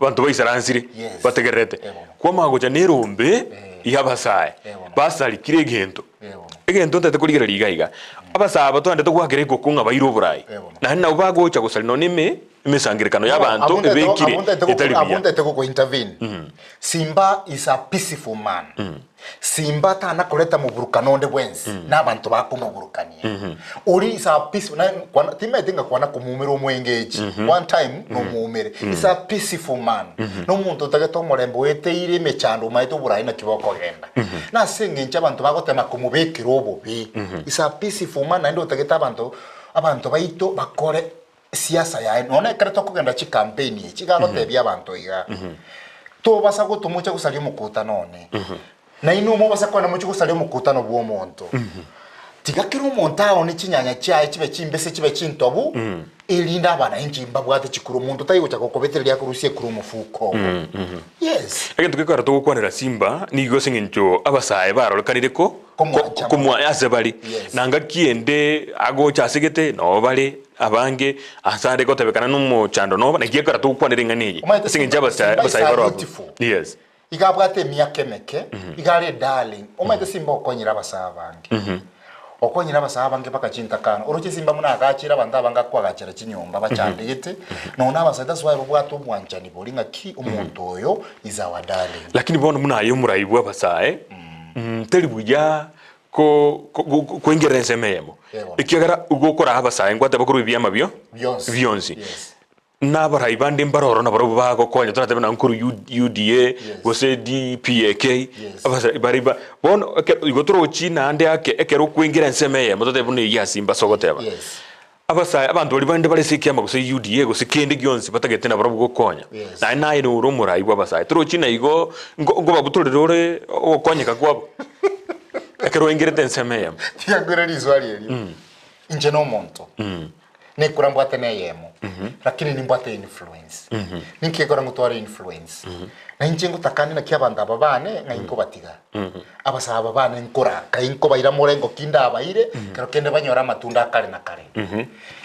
abanto baisaransire Yes. bategererete. Eh bono. Kwamanya gocha nerombe y'abasae Eh bono. basarikire egento. Eh bono. Egento ntagete korigereria iga iga, abasae aba twaendete goakera ekoko ng'a baire oborai, Eh bono. naende nabo bagocha gosaria nonye ime emesangerekano y'abanto Abwo ntagete- ebekire abwo ntagete etari goko- buya. abwo ntagete goko intervene. Simba is a peaceful man. Simba tana koreta moburukano onde bwensi na abanto bakomoburukania. Oria is a peaceful na kwana timaeti ng'a kwana komoumera omoengechi one time nomoumere. Is a peaceful man. Na omonto otagete omorembe oeteire emechando omaete oborai naki bokogenda. Na ase eng'encho abanto bagotema komobekera obobe. Is a peaceful man naende otagete abanto abanto baito bakore siasa yaye nonya ekero tokogenda chikampeni echi iga agotebia abanto iga, tobasa gotomocha gosaria omokutano one, nainwe mobasa kogenda mochie gosaria omokutano bwa omonto. Tiga kera omonto aone chinyanya chiaye chibe chimbese chibe chintobu, erinde abananchi mbabwate chikura, omonto tari gocha gokobetereria akorusie ekura omofuko obo. Yes. Egento gekogera togokwanera Simba nigo ase eng'encho abasae barorekanire ko Komwancha komwa ase bare Yes. na ngaki ende agocha ase gete noo bare abange ase are gotebekana nomochando noba naki ekero togokwanera eng'ana eye Omanyete ase eng'encho Simba- abasae Simba is abasae a baroo abwo. beautiful. Yes. Iga abwate emiaka emeke, iga are darling. Omanyete Simba okonyire abasae abange. Okonyire abasae abange mpaka chintakana. Oroche Simba buna agachire abanto abange akoagachera chinyomba bachandegete, nonya abasae that's why babwate obwanchani boria ng'aki omonto oyo is our darling. Lakini bono buna aye omorai bw'abasae, teri buya ko- ko- ko- koingerera ensemo eyemo, Eeh. ekiagera gokoraa abasae ngwateba korwa ebiama bio Bionsi. bionsi. Yes. Nabarai bande mbare ororo nabarobwo bagokonya toratebe nang'o korwa U- UDA Yes. gose DPAK Yes. abasae baria ba bono eke igo torochi naende ake ekero okoengera ensemo eyemo totebe buna eyio ase mbase ogoteba. Yes. Abasae abanto baria bande bare ase ekiama gose UDA gose kende gionsi batagete nabarobwo gokonya. Yes. Naende naye nore omorai bw'abasae torochi na igo nko nkobabutorera ore ogokonyeka kwabo ekero oengerete ensemo eyemo. Tiga nkoire riswali erio. Inche nomonto. Nekura mbwate neyemo, lakini nimbwate influence. Ninki gekora ngotware influence? Na inche ngotakane naki abanto aba bane ng'ai nkobatiga. Abasae aba bane nkoraka inkobaira morengo ki ndabaire, kero kende banyore amatunda akare na kare.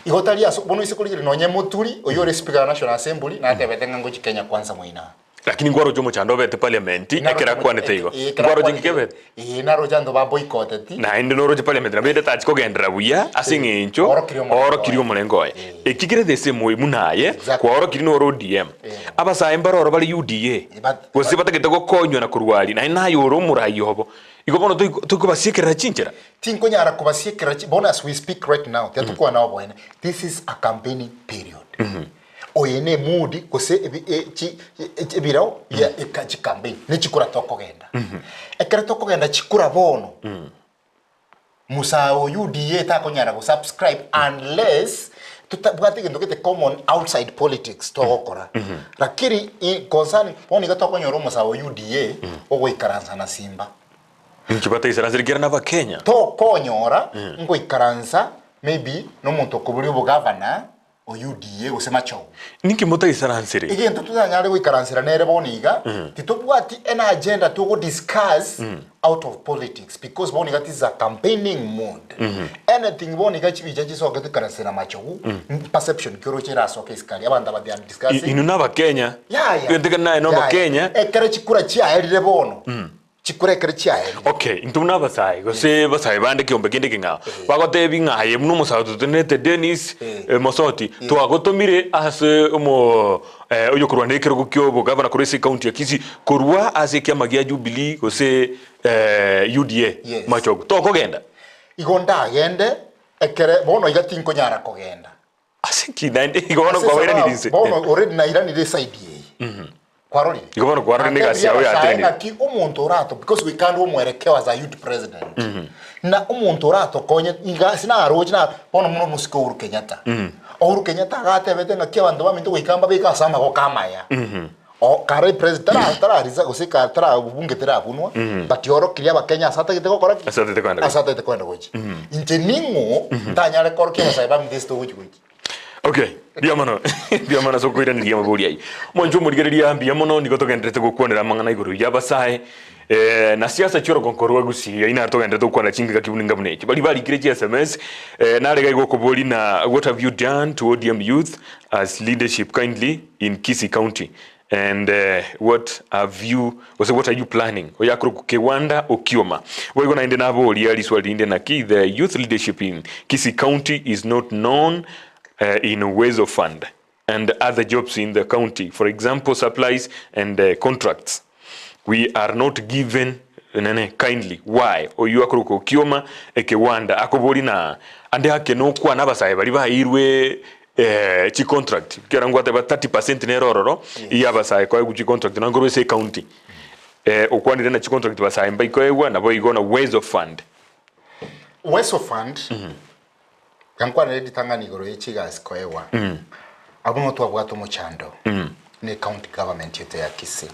Igo tari ase bono ase korigereria nonye Muturi, oyio ore speaker wa National Assembly, natebete ng'a ngochia Kenya kwanza moino aa. Lakini nkwaroche omochando obete parliament ekero akwanete igo. Nkwaroche ng'iki ebete? Ee, naroche abanto ba boycoteti. Naende noroche parliament nabo ende tachi kogenderera buya ase eng'encho Oorokirie omorengo oorokirie oye. omorengo oye. Eki kere the same way buna aye Exactly. kwaorokirie noro ODM. Abasae mbare oro bare UDA But- gose batagete gokonywa na korwa aria naende naye ore omorai obo. Igo bono toiko toikobasiekerera chinchera. Tinkonyara kobasiekerera chi bono as we speak right now, tiga tokwane oboene, this is a campaigning period. Oye ne mood gose ebi e chi ebirao bia eka chicampaign ne chikura tokogenda. Ekero tokogenda chikura bono, musae o UDA takonyara go subscribe unless totabwati egento gete common outside politics togokora. Lakini i concerning bono iga tokonyora omosae o UDA ogoikaransa na Simba. Inki bataisaranse kera nabakenya? Tokonyora ngoikaransa maybe nomonto okoboria obogavana o UDA gose machogu. Ninki motaisaransere? Egento totanyare goikaransera nere bono iga, titobwati any agenda togo discuss out of politics because bono iga this is a campaigning mood. Anything bono iga chibicha chisoke toikaransere na machogu, perception ki oroche erasoke isiko aria, abanto aba they are discussing. Inwe nabakenya, Yaya. egento ekero naye Yaya. nobakenya, Ekero chikura chiaerire bono, Chikura ekero chiaerire. Okay, intwe buna abasae, gose abasae bande ekeombe kende ekeng'ao, bagotebi ng'a aye buna omosae ototenenete Dennis Mosoti, twagotomire ase omo oyokorwania ekerogo kia obogavana korwa ase ecounty ya Kisii, korwa ase ekiama gia Jubilee gose UDA, Yes. Machogu, tokogenda? Igo ndagende ekere bono iga tinkonyara kogenda. Ase ki naende igo bono Ase kwabairanire esababu, inse. bono already nairanire eside eye. Kwarorire? Igo bono kwarorire Natebirie egasi yao abasae yatenenire. ng'aki omonto orato because goika ande omwerekeo as a youth president. Na omonto oratokonye iga ase naroche na bono buna omosike Uhuru Kenyatta. Uhuru Kenyatta agatebete ng'aki abanto baminto goika mbabeke ase amagoko amaya. O kare president tara tararisa gose ka tara obunge terabunwa but orokirie abakenya ase atagete gokora ki? Ase atagete koenda Ase atagete koenda gochia. Inche ning'o ntanyare korokia abasae baminto ase togochia gochia. Okay, mbuya mono mbuya mono ase okoiraneria amabori ayio. Omwancho omorigereria mbuya mono nigo togendererete gokwanera amang'ana igoro y'abasae eh, na siasa chi'orogongo rwa Gusii ayio naro togendererete gokwana chingaki buna buna echi. Baria barikire chi sms eh, nare iga igokobori na what have you done to ODM youth as leadership kindly in Kisii County and what have you gose what are you planning oyo akorokwa Kewanda Okioma. Boigo naende naboria riswali rinde naki the youth leadership in Kisii County is not known in Uwezo Fund and other jobs in the county for example supplies and contracts we are not given nene kindly why oyio akorokwa Okioma Ekewanda akoboria na ande ake nokwana abasae baria baeirwe chicontract ekiagera ngwateba 30% nere ororo y'abasae koegwa chicontract nonye korwa ase ecounty okwanire na chicontract basae mbaikoegwa naboigo na Uwezo Fund. Uwezo Fund Yankwanire ritang'ani igoro ye chigasi koegwa. Abwo nigo twabwate omochando ne county government yaito ya Kisii.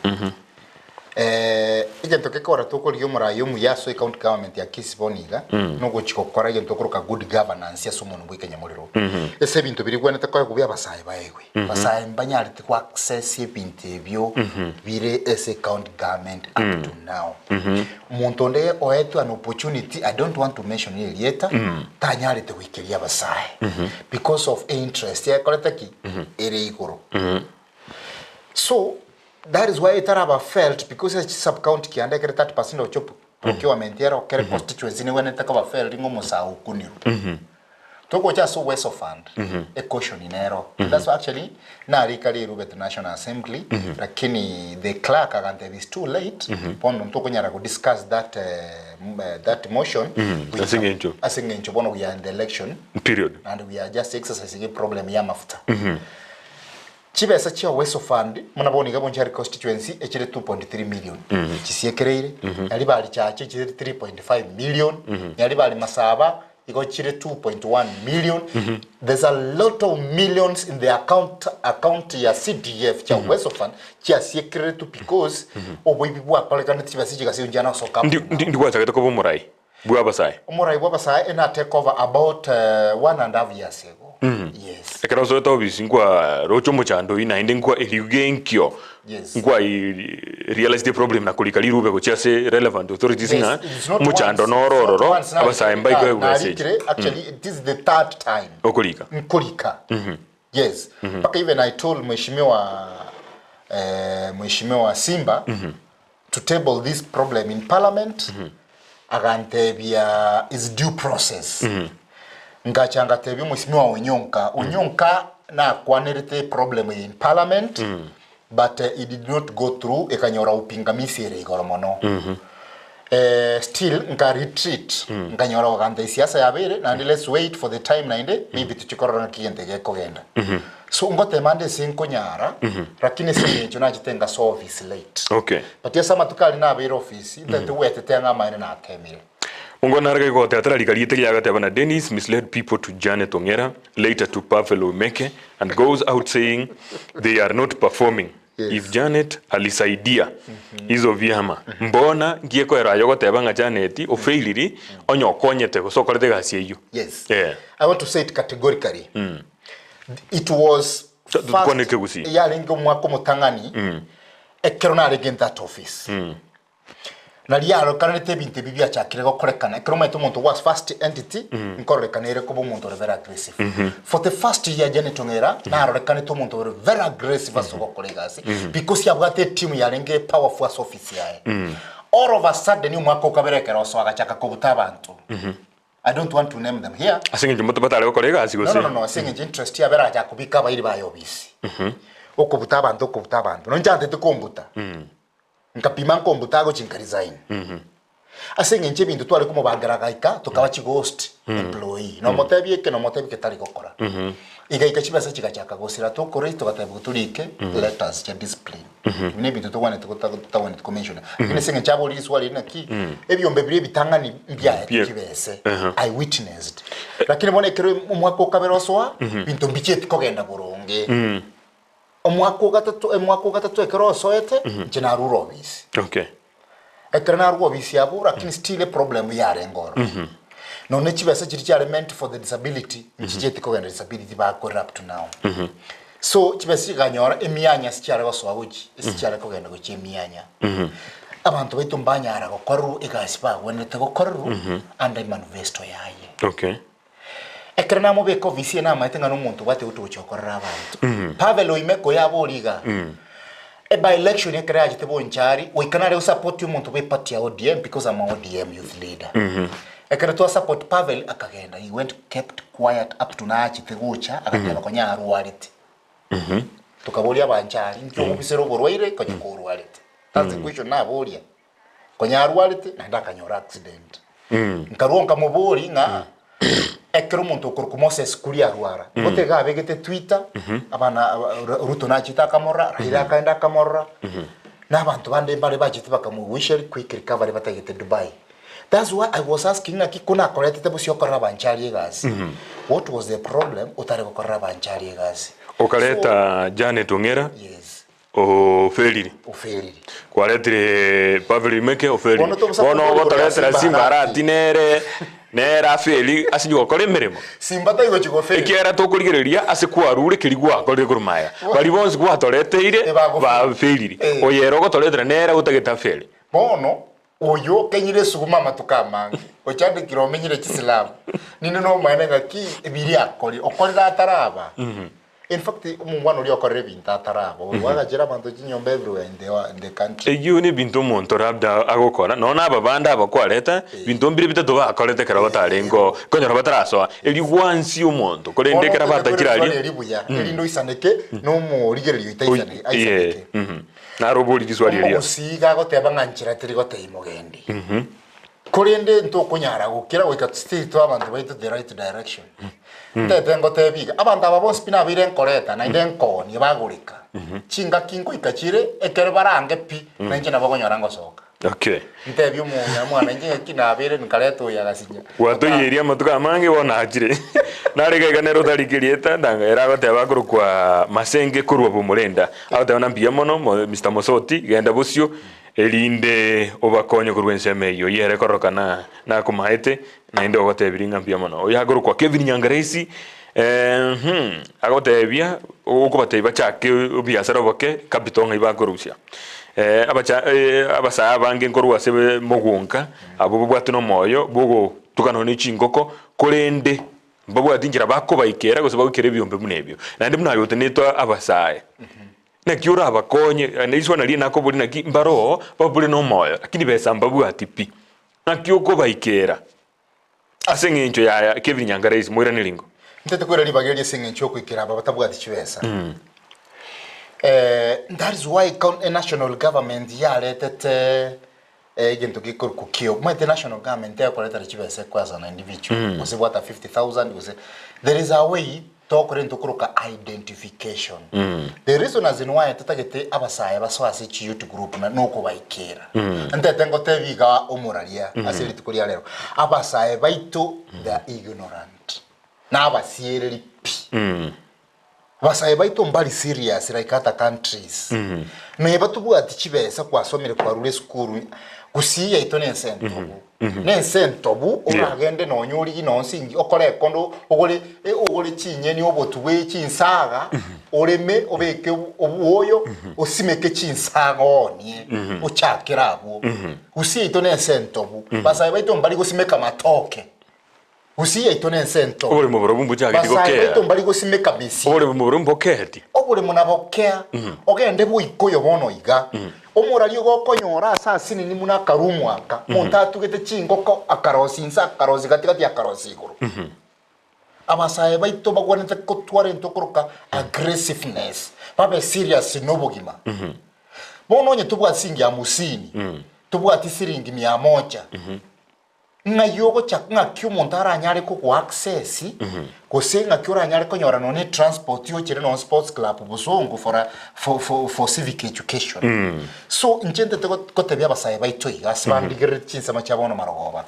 Egento gekogera tokorigia omorai omuya ase ecounty government ya Kisii bono iga, nogochia gokora egento tokoroka good governance ase omonwa bwa ekenyamorero. Ase ebinto biria bigwenerete koegwa bia abasae baegwe. Abasae mbanyarete go access ebinto ebio bire ase ecounty government up to now. Omonto onde oetwe an opportunity, I don't want to mention erieta, tanyarete goikeria abasae because of einterest yakorete ki? Ere igoro. So, that is why etaraba felt because ase sub county kianda ekere 30% of job procurement ero kere constituency negwenerete koba felt ng'a omosae okunirwe. Togocha ase Uwezo Fund, ecaution nero. That's why actually narika rirube to National Assembly, lakini the clerk agantebia it's too late, bono ntokonyara go discuss that that motion. Ase eng'encho? Ase eng'encho bono we are in the election Period. and we are just exercising a problem ya amafuta. Chibesa chia Uwezo Fund buna bono iga Bonchari constituency echire 2.3 million chisiekereire, Nyaribari Chache echire 3.5 million, Nyaribari Masaba igo chire 2.1 million. There's a lot of millions in the account account ya CDF chia Uwezo Fund chiasiekereretwe because oboibi bwakorekanete chibesa chigasiu nchiana gosoka Ndi ndi ndigwachagete koba omorai bw'abasae. Omorai bw'abasae ena take over about one and half years ago. Yes. Ekero osoete obisi nkwa roche omochando oyio naende nkwa eriuga enkio Yes. nkwa realized problem na korika rirube gochia ase relevant authorities Yes, ng'a it's not omochando once, noro it's not ororo once now, abasae mbaikoe message narikire, actually it is the third time okorika. nkorika yes mpaka even i told mheshimiwa eh, mheshimiwa Simba to table this problem in parliament agantebia is due process ngacha ngatebia omweshimiwa Onyonka Onyonka nakwanerete problem eye in parliament but it did not go through ekanyora upingamizi ere igoro mono still nka retreat nkanyora goganta siasa yabeire naende let's wait for the time naende maybe tochie korora ng'aki egento eke gekogenda So ngotema ande ase nkonyara, lakini ase eng'encho nachete ngasoa office late. Okay. But ase amatuko aria nabeire office, ntagete gwetetea ng'a amaene natemire. Omongwana nare gaigotea tararika rieta riaye agateba na Dennis misled people to Janet Ong'era later to Pavel Omeke and goes out saying they are not performing Yes. if Janet alisaidia hizo vyama mbona ngi'ekoera aye ogoteba ng'a Janet ofailiri onye okonyete gose okorete egasi eyio Yes. Eh. I want to say it categorically. It was Tukwane ekegusii. yarenge omwaka omotang'ani ekero narenge in that office. Nari yarokanete ebinto ebi biachakire gokorekana ekero omanyete omonto was first entity nkororekana ere koba omonto ore very aggressive. For the first year Janet Ong'era narorekanete omonto ore very aggressive ase ogokora egasi because yabwate etimu yarenge powerful ase office yaye. All of a sudden omwaka okabere ekero osoa agachaka kobuta abanto. I don't want to name them here. Ase eng'encho moto batare gokora egasi No, gose? no, no, no, ase eng'encho interest yabo erachake kobika abairi baye obisi. Okobuta abanto, okobuta abanto. Nonye nchatete kombuta. Nkapima nkombuta agochi nka resign. Ase eng'encho ebinto tware komobangera agaika, tokaba chighost employee. Nomotebia eke, nomotebia eke tari gokora. Igaika chibesa chigachaka gosira tokora togatebigwa torike letters chia discipline. Ebi nebinto togwenerete gota totagwenereti komention. Lakini ase eng'encho abori riswali eri naki, ebiombe biria ebitang'ani mbiaetwe Bie- chibese, I witnessed. Lakini bono ekero omwaka okabere osoa, binto mbichieti kogenda boronge. Omwaka ogatato omwaka ogatato ekero osoete, inche narure obisi. Okay. Ekero narwa obisi abwo, lakini still eproblem yarenge ororo. Nonye chibesa chiria chiare meant for the disability, nchichieti kogenda disability bakorera up to now. So chibesa chikanyora emianya ase chiare gosoa gochi, ase chiare kogenda gochia emianya. Abanto baito mbanyara gokorerwa egasi bagwenerete gokorerwa under emanifesto yaye. Okay. Ekero namobeka ofisi eye namaete ng'a nomonto obwate gotu gochia gokorera abanto. Pavel Oimeke oyo aborie iga, e by election ekero yachete Bonchari, goika nare gosupport omonto bwe party ya ODM because I'm a ODM youth leader. Ekero twa support Pavel akagenda, he went kept quiet up to nachete gocha agateba konya arwarete. Tokaboria abanchari, inki okobisera oborwaire konya korwarete? That's the question naboria. Konya arwarete naende akanyora accident. Nkarua nkamobori ng'a ekero omonto okorokwa Moses Kuria arwara, nigo iga abegete Twitter, abana aba- Ruto nachete akamorora, Raila akaenda akamorora, na abanto bande mbare bachete bakamowisha quick recovery batagete Dubai. That's why I was asking ng'aki ko nakoretete bosio okorera abanchari egasi. What was the problem otare gokorera abanchari egasi? Okareta Janet Ong'era Yes. Oferire. Oferire. Kwaretire Pavel Imeke oferire. Bono togosa Bono kobori ogotoretera Simba Simba Arati. Arati nere nere aferi ase gokora emeremo. Simba taigochi goferi. Ekiagera tokorigereria ase kwarure keria gwakorire korwa magega. Baria bonsi gwatoreteire Ebagoferi. baferire. Eh. Oyo ere ogotoretera nere otagete afere. Bono oyo okenyire esuguma amatuko amange, ochandekire omenyire chisilamu, ninde nomaene ng'aki ebiria akorire, okorire ataraba. In fact, omongwana oria okorire ebinto ataraba, oyo agachera abanto chinyomba everywhere in the, in the country. Eyio nebinto omonto labda agokora, nonya na ababande aba kwareta, binto mbire bitato bakorete ekero batarenge oo, konyora batarasoa, erio gwansia omonto, korende Bono ekero otete batachire kwere aria, riswali eri buya, erinde oisaneke, na omorigereria oito aisaneke, Oi- aisaneke. eh, Naro obori riswali eria. Omogusii iga agoteba ng'a nchera teri gotebia mogendi. Korende ntokonyara gokira goika still toe abanto baito the right direction. Ntete ngotebi iga, abanto aba bonsi pi nabeire nkoreta naende nkoonia bagoreka. Chingaki nkoika chire ekero barange pi, nainche nabo okonyora ngosoka. Okay. Ntebie omong'ina mwana inche ng'aki nabeire nkareta oyo agasinya. Gwatoiyeria amatuko amange bono achire. Nare iga iga nere otarike erieta ndanga ere agoteba akorokwa Masenge korwa Bomorenda. Agoteba na mbuya mono Mister Mosoti genda bosio erinde obakonye korwa ensemo eyio. Oyio ere kororokana nakomaete naende ogotebirie ng'a mbuya mono. Oyo akorokwa Kevin Nyangaresi eeh agotebia okobatebia bachake obiasara oboke capital ng'ai bakorusia. Abacha abasae abange nkorwa ase mogonka abwo babwate nomoyo bw'ogotukana ne chingoko korende mbabwati nchera bakobaikera gose bagoikera ebiombe buna ebio. Naende buna aye otenetwe abasae, naki orabakonye naende riswali nario nakoboria naki mbaroo babure nomoyo lakini besa mbabwati pi, naki okobaikera ase eng'encho yaya Kevin Nyangaresi moirane ringo. Ntete koira ribaga eri ase eng'encho y'okoikera aba batabwati chibesa. That is why national government yaretete egento gekorokwa kio. Omanyete national government tekoretera chibesa ekwe as an individual, gose bwata 50,000 gose, there is a way togokora egento tokoroka identification. The reason as in why totagete abasae basoe ase chi youth group na nokobaikera. Ntete ngotebi iga omoraria ase rituko ria rero, abasae baito they are ignorant, na abasiereri pi. Abasae baito mbari serious like other countries. Neba tobwati chibesa kwasomire kwarure esukuru gusii yaito nense entobu. Nense entobu oragende nonya origie nonsi inki okore ekondo ogore ogore chinyeni obotu bwe chinsaga oreme obeke obwoyo osimeke chinsaga oonie ochakere abwo. Gusii yaito nense entobu. Basae baito mbari gosimeka matoke. Gusii yaito nense ento. Oboremo borobwo mbochageti Basae gokea. baito mbari gosimeka mesia. Oboremo borobwo mboketi. Oboremo nabokea, ogende bw'oikoyo bono iga. Omoraria ogokonyora ase asinini buna akarumu aka, monto atugete chingoko, akarosia inse, akarosia gati gati, akarosia igoro. Abasae baito bagwenerete gotwara egento okoroka aggressiveness, babe serious nobogima. Bono onye tobwati siringi hamsini, tobwati siringi mia moja, Ng'ai ogocha ng'aki omonto aranyare kogoa access gose ng'aki oranyare konyora nonye ne transport ochere nonye sports club bosongo for a for for for civic education. So inche ntete go gotebia abasae baito iga ase bandigerereti chinsemo chia bono marogoba,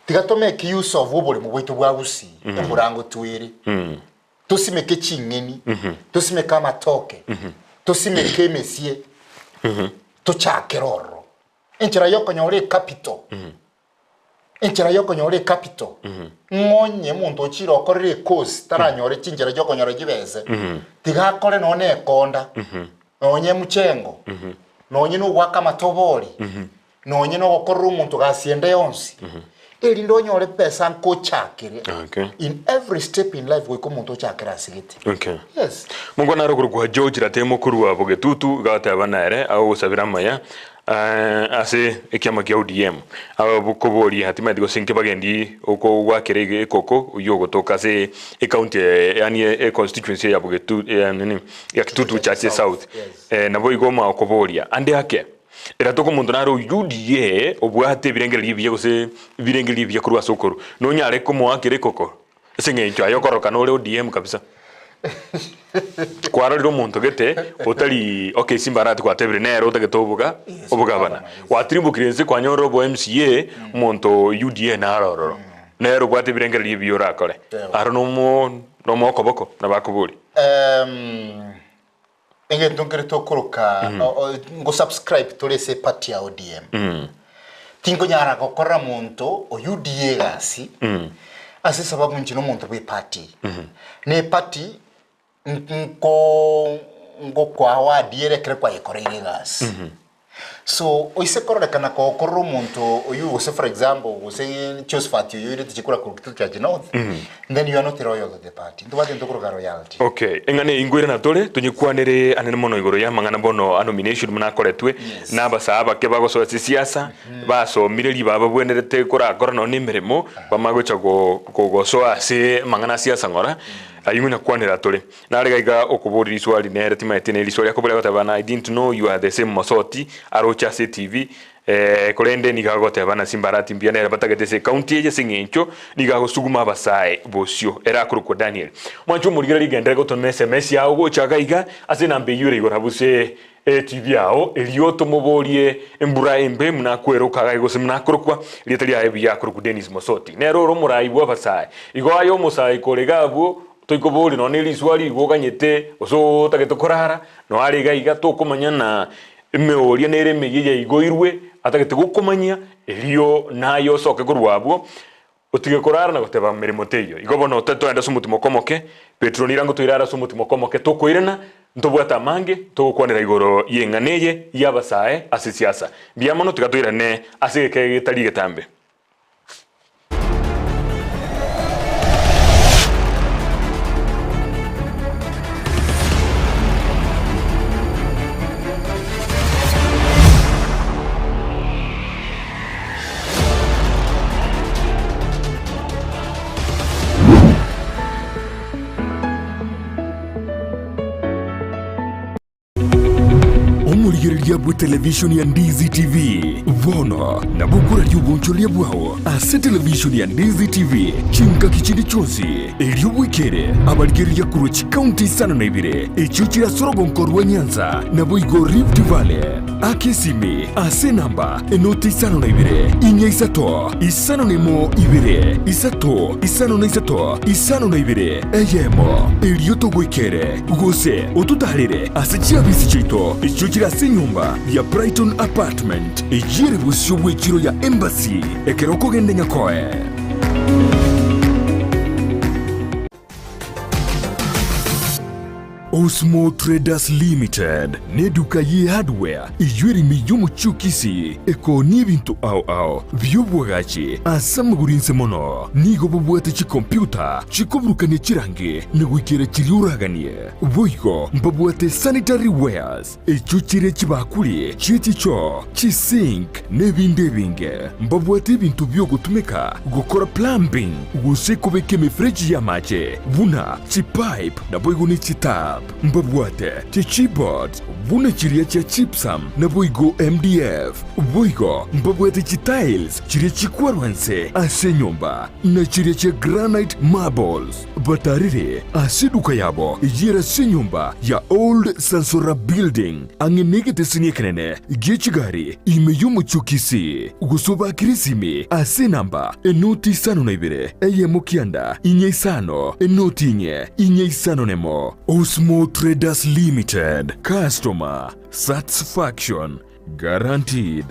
tiga to make use of oboremo bwaito bwa gusii embura ngotwere, tosimeke ching'eni, tosimeke amatoke. Tosimeke emesie, tochakere ororo. Enchera yokonyora ecapital, enchera yokonyora ecapital, ng'a onye omonto ochire okorire ecourse taranyore chinchera chiokonyora chibese, tiga akore nonye na ekonda, nonye mchengo, nonye na ogoaka amatobori, nonye na ogokorera omonto gasi ende yonsi, erinde onyore besa nkochakere. Okay. In every step in life goika omonto ochakere ase gete. Okay. Yes. Mokwana naro korokwa George Ratemo korwa Bogetutu iga agateba nere agogosabera amaya ase ekiama kia ODM. Agokoboria timanyeti gose inki bagendi okogwakera iga ekoko oyio ogotoka ase ecounty eye yaani econstituency ya Bogetu ya nini ya Kitutu Chache South. Naboigo omagokoboria ande ake eratoke omonto nare o UDA obwate ebirengererio ebiya gose ebirengererio ebiya korwa ase okorwa nonyare komoakera ekoko Ase eng'encho aye okorokana ore ODM kabisa. Kwarorire omonto gete otari okay Simba Arati gwatebire nere otagete oboga Yes, obogabana. obogabana, yes. Gwatirimbokire inse kwanyora obo MCA omonto UDA naro ororo. Nere obwate ebirengererio ebiya orakore. Ewa. Aro nomo nomo okoboko nabo akoboria. Em, egento nkere tokoroka o- o- ngosubscribe tore ase eparty ya ODM. Tinkonyara gokorera monto o UDA egasi ase esababu inche nomonto bwe eparty. Na eparty nko ngokoa wadiere ekero kwayekoreire egasi. So oise kororekana kokorera omonto oywo gose for example gose Josephat oyo oirete chikura korwa Kitutu Church North, then you are not loyal to the party. Ntobwate egento tokoroka loyalty. Okay, eng'ana eye inkoirana tore, tonyekwanere anene mono igoro y'amang'ana bono a nomination buna akoretwe, Yes. na abasaa abake bagosoa ase siasa, basomire ribaga babwenerete korakora nonye na emeremo, bamanye gocha go- go- gosoa ase amang'ana a siasa ng'ora, ayio ng'ina tore. Nare gaiga okoboria riswali nere timaeti ne riswali akoboria agoteba na I didn't know you are the same Mosoti aroche ase TV eh, korende nigo agoteba na Simbarati mbuya nere batagete ase ecounty eye ase eng'encho nigo agosuguma abasae bosio ere akorokwa Daniel. Mwanche omorigereria genderera gotoma SMS yao gocha gaiga ase enamba eyio ere igoro abwo ase eTV yao erio tomoborie embura embe buna akweroka gai gose buna akorokwa erieta riaye buya akorokwa Dennis Mosoti nere ore omorai bw'abasae igo aye omosae kore iga abwo Toikoboria nonya ne riswa rigo oganyete, gose otagete korara, nonya are iga iga, tokomanya na emeoria nere emeyia yaigoirwe, atagete gokomanyia, erio naye osoke korwa abwo, otige korara na goteba meremo teiyo. Igo bono toende ase omotimoko omoke, Petero nirango toirare ase omotimoko omoke, tokoirana, ntobwate amange, togokwanera igoro y'eng'ana eye y'abasae ase siasa. Mbuya mono, tiga toirane ase egeka getari getambe. Omorigereria bw'etelevishoni ya Ndizi TV bono nabo okoraria obonchoreria bwao ase televishoni ya Ndizi TV chingaki chinde chionsi, erio bwekere abarigereria korwa chikaunti isano na ibere echio chire ase orogonko rwa Nyanza naboigo Rift Valley. Aka esimi ase enamba enoti isano na ibere, inya isato, 51 ibere, isato, 53, 52, eyemo, erio togoikere, gose ototaarere ase chiabisi chiaito echio chire ase enyomba ya Brighton Apartment, eyio ere bosio bw'echiro ya Embassy, ekero okogenda Nyakoe. Osmo Traders Limited neduka ye hardware eyio ere ime y'omochie o Kisii ekoonia ebinto ao ao bi'obwagachi ase amagoro inse mono. Nigo bobwate chikompyuta chikoburukania chirangi na goikera chiria oraganie. Boigo mbabwate sanitary wares echio chire chibakuri chie chichoo, chisink na ebinde ebinge. Mbabwate ebinto bi'ogotumeka gokora plumbing gose kobeka emefereji y'amache buna chipipe naboigo ne chitap. Mbabwate chichipboards buna chiria chia gypsum naboigo MDF. Boigo mbabwate chitiles chiria chikwarwa inse ase enyomba na chiria chia granite marbles. Batarire ase eduka yabo eyio ere ase enyomba ya Old Sansora Building, ang'e negeteseni ekenene gie chigari ime y'omochie o Kisii, gose obakire esimi ase enamba enoti 52 eyemo kianda inye isano enoti inye inye isano nemo. Osmo. Otumo Traders Limited, customer satisfaction guaranteed.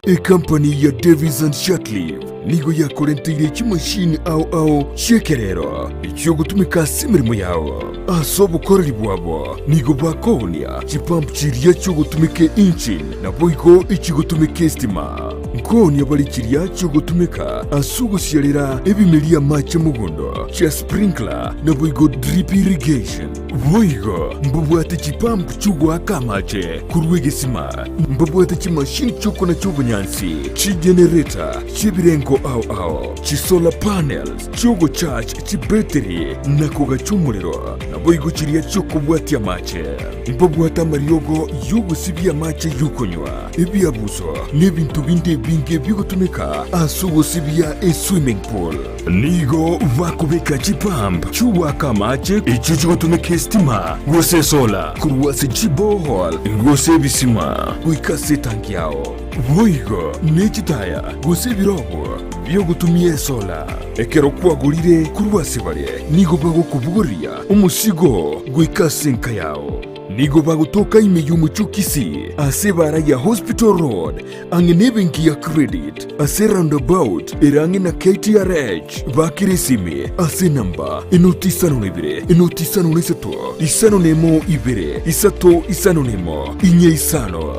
Ekampani ya Davis and Shirtliff nigo yakorenteire chimashini ao ao chi'ekerero echiogotumeka ase emeremo yao. Ase obokoreri bwabo nigo bakoonia chipump chiria chiogotumeka engine naboigo echigotumeka estima. Nkoonia bare chiria chiogotumeka ase ogosiarera ebimeria amache mogondo chia sprinkler naboigo drip irrigation. Boigo mbabwate chipump chi'ogoaka amache korwa egesima, mbabwate chimashini chi'okonacha obonyansi, chigenerator chi'ebirengo ao ao, chisolar panels chi'ogocharge chibetiri na kogacha omorero, naboigo chiria chi'okobwatia amache. Mbabwate amariogo y'ogosibia amache y'okonywa, ebiabuso, na ebinto binde ebinge bigotumeka ase ogosibia eswimming pool. Nigo bakobeka chipump chi'ogoaka amache echio chigotumeka esitima gose esola korwa ase chiborehole gose ebisima goika ase etanki yao. Boigo ne chitaya gose ebirogo bi'ogotumia esola. Ekero kwagorire korwa ase bare, nigo bagokobogoria omosigo goika ase enka yao. Nigo bagotoka ime y'omochie o Kisii ase ebaara ya Hospital Road ang'e nebenki ya Credit ase roundabout ere ang'e na KTRH. Bakera esimi ase enamba enoti isano na ibere enoti isano na isato isano na emo ibere isato isano na emo inye isano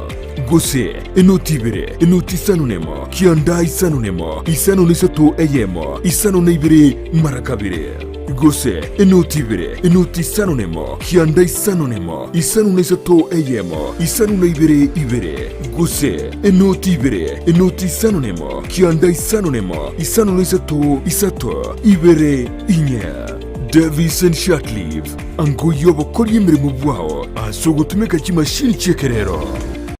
gose enoti ibere enoti isano na emo kianda isano na emo isano na isato eyemo isano na ibere mara kabere gose enoti ibere enoti isano na emo kianda isano na emo isano na isato eyemo isano na ibere ibere gose enoti ibere enoti isano na emo kianda isano na emo isano na isato isato ibere inye. Davison Shirtliff angoyia obokoria emeremo bwao ase ogotumeka chimashini chi'ekerero.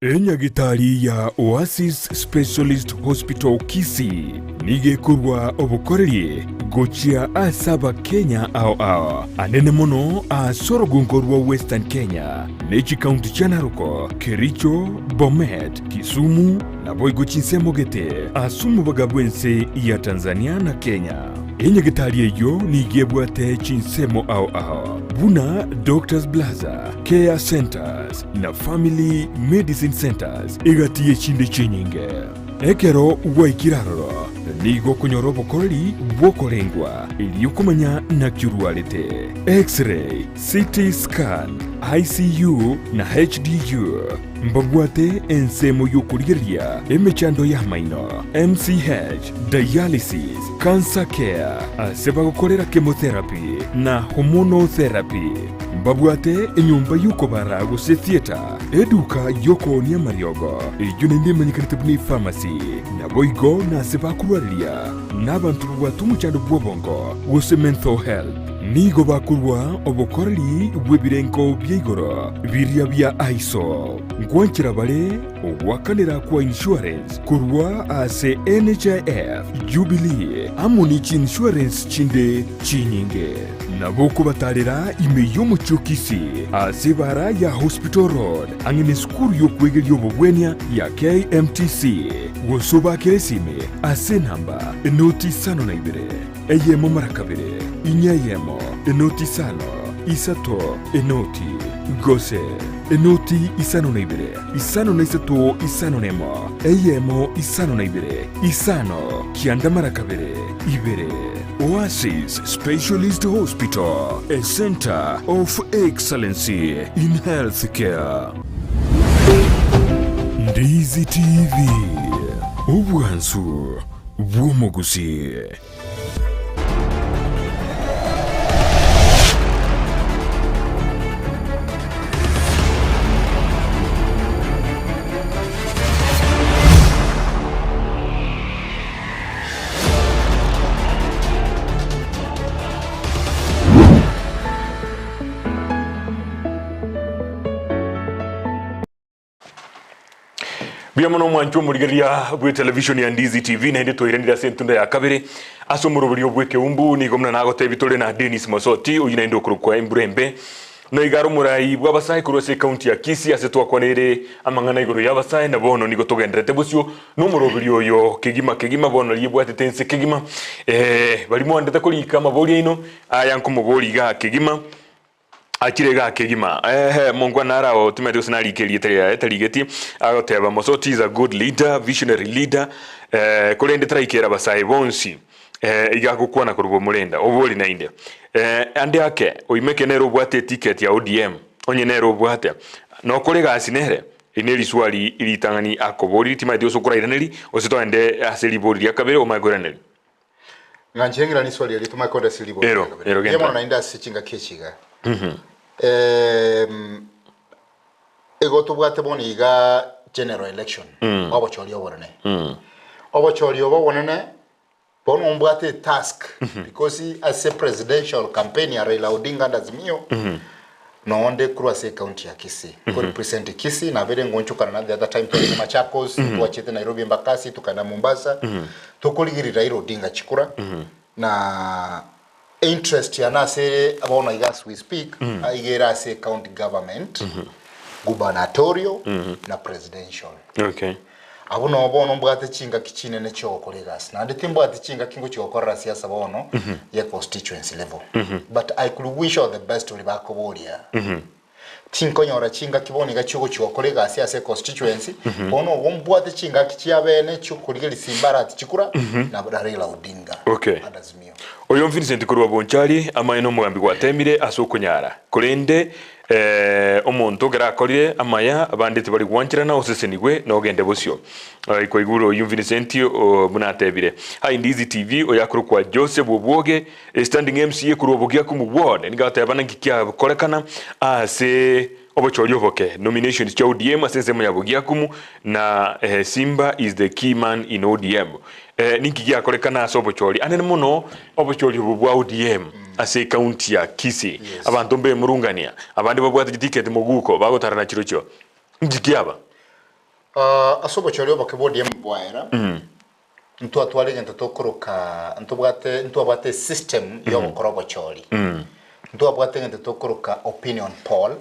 Enyagitari ya Oasis Specialist Hospital Kisii nigo ekorwa obokoreri gochia ase Abakenya ao ao, anene mono ase orogongo rwa Western Kenya ne chikaunti chia Narok, Kericho, Bomet, Kisumu naboigo chinsemo gete ase omobaga bw'ense ya Tanzania na Kenya. Enyagitari eyio nigo ebwate chinsemo ao ao buna Doctors Plaza, Care Centers na Family Medicine Centers egati y'echinde chinyinge. Ekero gwaikire aroro, nigo okonyora obokoreri bw'okorengwa erio komanya naki orwarete, X-ray, CT scan, ICU na HDU. Mbabwate ensemo y'okorigereria emechando y'amaino, MCH, dialysis, cancer care, ase bagokorera chemotherapy na hormonal therapy. Mbabwate enyomba y'okobara gose theatre, eduka y'okoonia amariogo, eyio naende emanyekanete buna epharmacy, naboigo nase bakorwareria nabanto babwate omochando bw'obongo gose mental health. Nigo bakorua obokoreri bw'ebirengo bia igoro biria bia ISO. Nkwanchera bare ogoakanera kwa insurance korwa ase NHIF, Jubilee amo ne chiinsurance chinde chinyinge. Nabo okobatarera ime y'omochie o Kisii ase ebara ya Hospital Road ang'e nesukuru y'okwegeria obobwenia ya KMTC gose obakere esimi ase enamba enoti isano na ibere eyemo mara kabere inye eyemo enoti isano isato enoti gose enoti isano na ibere isano na isato isano na emo eyemo isano na ibere isano kianda mara kabere ibere. Oasis Specialist Hospital, a center of excellency in healthcare. Ndizi TV, obwansu bw'omogusii. Mbuya mono omwanchwa omorigereria bw'etelevishoni ya Ndizi TV naende twairanire ase entunda ya kabere ase omoroberio bw'ekeumbu nigo buna nagotebi tore na Dennis Mosoti oyio naende okorokwa embura embe. Noiga are omorai bw'abasae korwa ase ekaunti ya Kisii ase twakwaneire amang'ana igoro y'abasae na bono nigo togendererete bosio nomoroberi oyo kegima kegima bono riebwatete ense kegima. Ee, baria mwandete korika amabori aino aya nkomoboria igaa kegima achire igaa kegima. Ehe, monkwana arao timanyeti gose narike erieta riaye tarigeti agoteba Mosoti is a good leader, visionary leader, eh, korende taraikera abasae bonsi. Eh, iga agokwana korwa omorenda obori naende. Eh, ande ake, oimeke nere obwate eticket ya ODM, onye nere obwate, nokore egasi nere? Eri neriswali ritang'ani akoborie, timanyeti gose okorairaneri, gose toende ase ribori ria kabere omanye koiraneri. Ng'anchire ng'irane riswali erio tomanye koenda ase ribori Ero, ria kabere. ero Mbuya mono genda. naende ase chingaki echi iga. Em, igo tobwate bono iga general election, obochori obonene. Obochori obo obonene Bono mbwate etask because ase presidential campaign ya Raila Odinga and Azimio noo nde korwa ase ecounty ya Kisii ko represent Kisii nabere ngonchokana na the other time twarenge Machakos twachete Nairobi Embakasi tokaenda Mombasa tokorigeria Raila Odinga chikura na interest yane ase bono iga as we speak iga ere ase county government gubernatorial na presidential. Okay. Abwo noo bono mbwate chingaki chinene chi'ogokora egasi, naende timbwati chingaki ngochia gokorera siasa bono ye constituency level. But I could wish all the best oria bakoboria. Tinkonyora chingaki bono iga chiogochia gokora egasi ase econstituency, bono obo mbwate chingaki chiabene chiokorigereria Simba Arati chikura na Raila Odinga Okay. and Azimio. Oyo Vincent korwa Bonchari amaene nomogambi gwatemire ase okonyara, korende Omonto ekero akorire amaya, abande tibari gwancherana, osesenigwe na ogende bosio. Kwaigure oyio Vincent buna atebire. Hi Ndizi TV, oyo akorokwa Joseph Obwoge, standing MCA korwa Obogiakumu Ward, nigo ateba naki kiakorekana ase obochori oboke, nominations chia ODM ase ensemo ya Bogiakumu na Simba is the key man in ODM. Ninki giakorekana ase obochori anene mono obochori obo bwa ODM ase ecounty ya Kisii? Abanto mbemurungania, abande babwate chitiketi moguko bagotarana chirochio. Nki kiaba? Ase obochori oboke bwa ODM bwaera, ntwatware egento tokoroka ntobwate ntwabwate esystem yogokora obochori. Ntwabwate egento tokoroka opinion poll,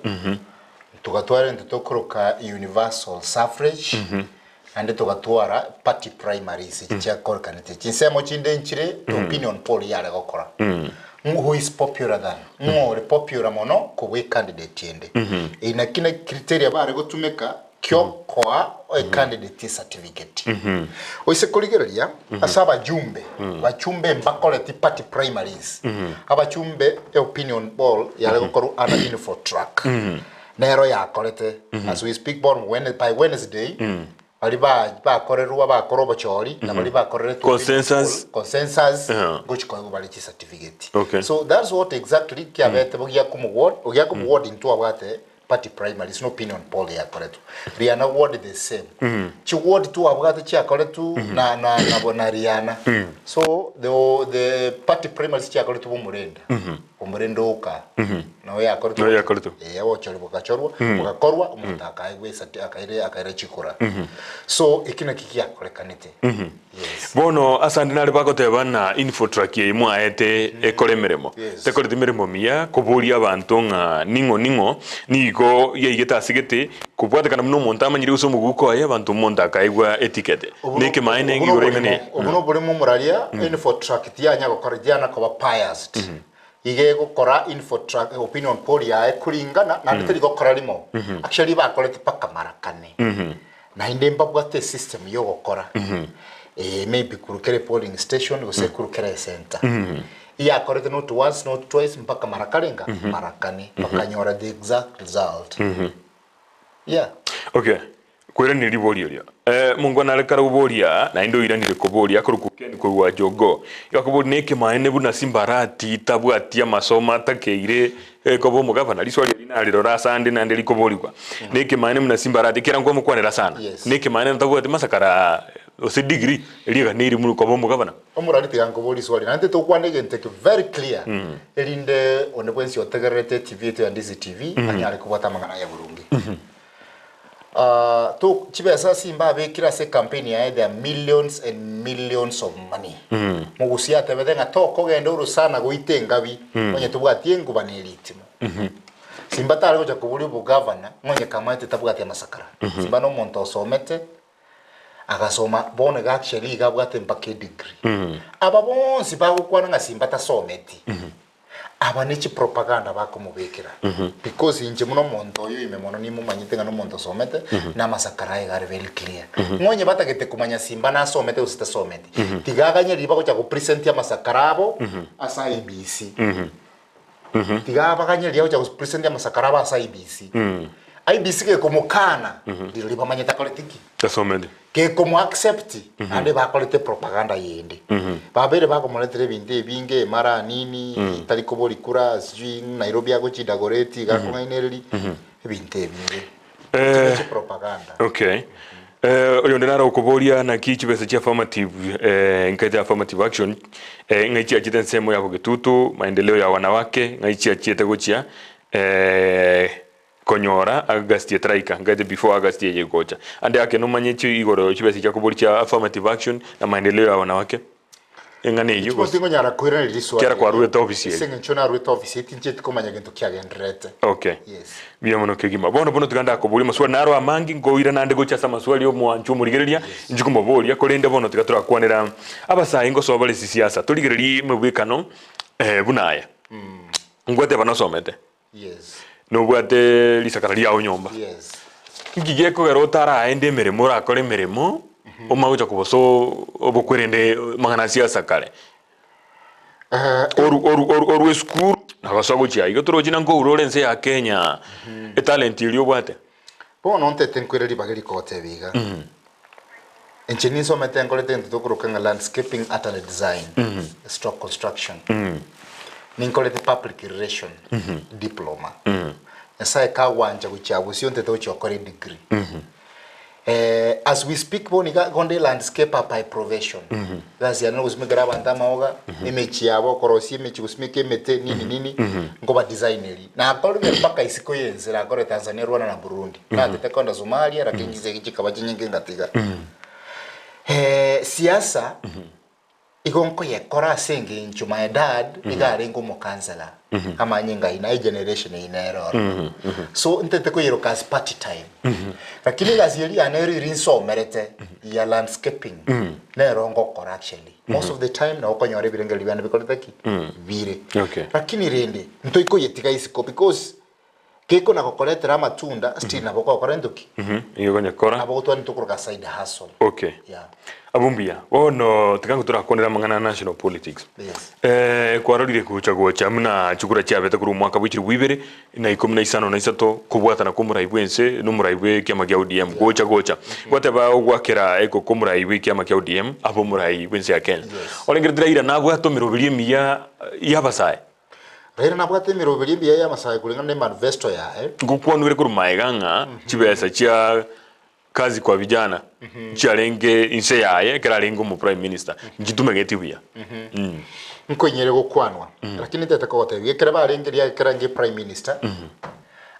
togatwara egento tokoroka universal suffrage, Naende togatwara party primaries echi chiakorekanete. Chinsemo chinde nchire opinion poll yare gokora. Ng'o who is popular than, ng'o ore popular mono kobua ecandidate ende. Eye naki na criteria bare gotumeka kiokoa ecandidate ecertificate. Oise korigereria ase abajumbe, abachumbe mbakoreti party primaries. Abachumbe eopinion poll yare gokorwa under Infotrak. Nero yakorete as we speak bono Wed- by Wednesday baria ba- bakorerwa bakora obochori na baria bakoreretwe Consensus. consensus Yeah. ngochi koegwa bare chicertificate Okay. so that's what exactly kiabete bogiakumu ward ogiakumu ward ntwabwate party primaries no opinion poll yakoretwe Riana ward the same chi ward twabwate chiakoretwe na na na bo- na Riana so the the party primaries chiakoretwe bomorenda Omorende oka nao yakoretwe Nao yakoretwe. Eh, obochori bogachorwa bogakorwa omonto akaegwa esati akaire akaira chikura so eki naki giakorekanete yes Bono ase ande nare bagoteba ng'a Infotrak eye mwaete ekore emeremo, Yes. tekoreti meremo miya koboria abanto ng'a ning'o ning'o, nigo yaigete ase gete kobwatekana buna omonto amanyire gose omoguko oye abanto omonto akaegwa eticket. Obo Neke maene obo igoro noborimo ing'ana eye. obo noborimo omoraria Infotrak tiyanya gokora tiyana koba biased Iga egokora Infotrak opinion poll yaye kuringana naende teri gokora rimo actually bakorete mpaka mara kane naende mbabwate esystem yogokora eh, maybe korwa kera polling station gose korwa kera ecenter iyakorete not once not twice mpaka mara karenga mara kane bakanyora the exact result yeah. Okay, koirania riborio erio. Eh, Mungu nare kare oboria, naende oiranire koboria akorokwa Ken korwa Jogoo. Igo akoboria nekemaene buna Simbarati tabwati amasomo atakeire eh, koba omogavana. Riswali eri narirora ase ande naende rikoborigwa. Nekemaene buna Simbarati ekera nkwamokwanera sana. Yes. Nekemaene tabwati masakara gose degree eriganeirie buna koba omogavana. Omorari tiga nkoborie riswali naende tokwane egento eke very clear erinde onde bwensi otegererete etv yaito ya Ndizi TV anyare kobwata amang'ana aya boronge. Ah, to chibesa ase mbabekire ase ecampaign yaye there are millions and millions of money. Mogusia atebete ng'a tokogenda orosana goita engabi onye tobwati enguba na eritimo. Simba tare gocha koboria obogavana ng'a onye kamaete tabwati amasakara. Simba na omonto osomete, agasoma bono iga actually iga abwate mpaka edegree. Aba bonsi bagokwana ng'a Simba tasometi, aba ne chipropaganda bakomobekera because inche buna omonto oyo ime mono nimomanyete ng'a nomonto osomete na amasakara aye iga are very clear. Ng'a onye batagete komanya Simba nasomete gose tasometi, tiga aganye riria bagocha gopresent amasakara abo ase IEBC. Tiga abaganye riria agocha gopresent amasakara abo ase IEBC. IEBC gekomokana, rirorio bamanyete akorete ki? Tasometi. Gekomo accept, naende bakorete propaganda yende. Babeire bakomoretera ebinto ebinge, mara nini, tari kobori kura, sijui Nairobi agochi Dagoretti, iga akong'ainereria, ebinto ebinge. Echi ne chipropaganda. Okay. Oyonde naro okoboria naki chibesa chia affirmative nkaete affirmative action ng'ai chiachete ensemo ya bogetutu maendeleo ya wanawake ng'ai chiachiete gochia konyora August etaraika nkaete before August eye egocha. Ande ake nomanye chi igoro chibesa chia koboria chia affirmative action na maendeleo ya wanawake eng'ana eyio Chibonti gose ngonyara koiraneria riswali Kiara erio, kwaruete ofisi ase eria. eng'encho naruete ofisi eye tincheti komanya gento kiagendererete. Okay. Yes. Mbuya mono kegima. Bono bono tiga ndakoborie amaswali naro amange, nkoirana ande gochia ase amaswali omwancho omorigereria, inche komoboria, korende bono tiga torakwanera abasae ngosoa bare sisiasa. Torigererie emebwekano buna aya. Ngwateba nosomete? Yes. Nobwate risakara riao nyomba? Yes. Nki gekogera otaraende emeremo orakore emeremo, omanye gocha kobosa obokwerende amang'ana a siasa kare? Oru oru oru orwe esukuru na gosoa gochia iga torochi na nkoura ore ense ya Kenya etalent eria obwate. Bono ntete nkwere ribaga rikogotebia iga, inche ninsomete nkorete egento tokoroka ng'a landscaping art and design stroke construction, ninkorete public relation diploma, Nyasaye kagwancha gochia bosio ntete gochia gokora edegree. As we speak bono iga igo nde landscaper by profession. Egasi yane nogosimekera abanto amaoga, emechie yabo, okorosia emechie, gosimeka emete, nini nini, nkoba designeri. Nakorire mpaka isiko ya ense, nakorire Tanzania, Rwanda na Burundi. Natete kogenda Somalia, lakini chisegi chikaba chinyinge ngatiga. Siasa. Igo nkoyekora ase engencho my dad iga arenge omokansela amanyinga ayio na egeneration eyio nere ororo so ntete koyeroka as party time lakini egasi eria yane ero eria nsomerete ya landscaping nero ngokora actually most of the time nabo okonyora ebirengererio biane bikorete ki bire Okay. lakini rende ntoikoyetiga isiko because Gekona gokoretera amatunda still nabo ogokora into ki? Igo konyekora. Nabo ogotwara into okoroka side hustle. Okay. Yeah. Abwo mbuya. Bono tiga ngo torakwanere amang'ana a national politics. Yes. Kwarorire gocha gocha buna chikura chiabete korwa omwaka bwa chilifu ibere na ikomi na isano na isato kobwatana kwa omorai bwa ense na omorai bwa ekiama kia ODM gocha gocha. Gwateba ogwakera ekoko omorai bwa ekiama kia ODM abe omorai bwa ense ya Kenya. Yes. Orengeretie Raila nabwate omeroberi emiya ya abasae? Raila nabwate emeroberi emiya y'amasae koreng'ana ne manifesto yaye. Ngokwanwere korwa magega ng'a chibesa chia kazi kwa vijana chiarenge inse yaye ekero arenge omo prime minister nchitumegeti buya. Nkoinyore gokwanwa, lakini ntete kogotebia ekero barenge riaye ekero arenge prime minister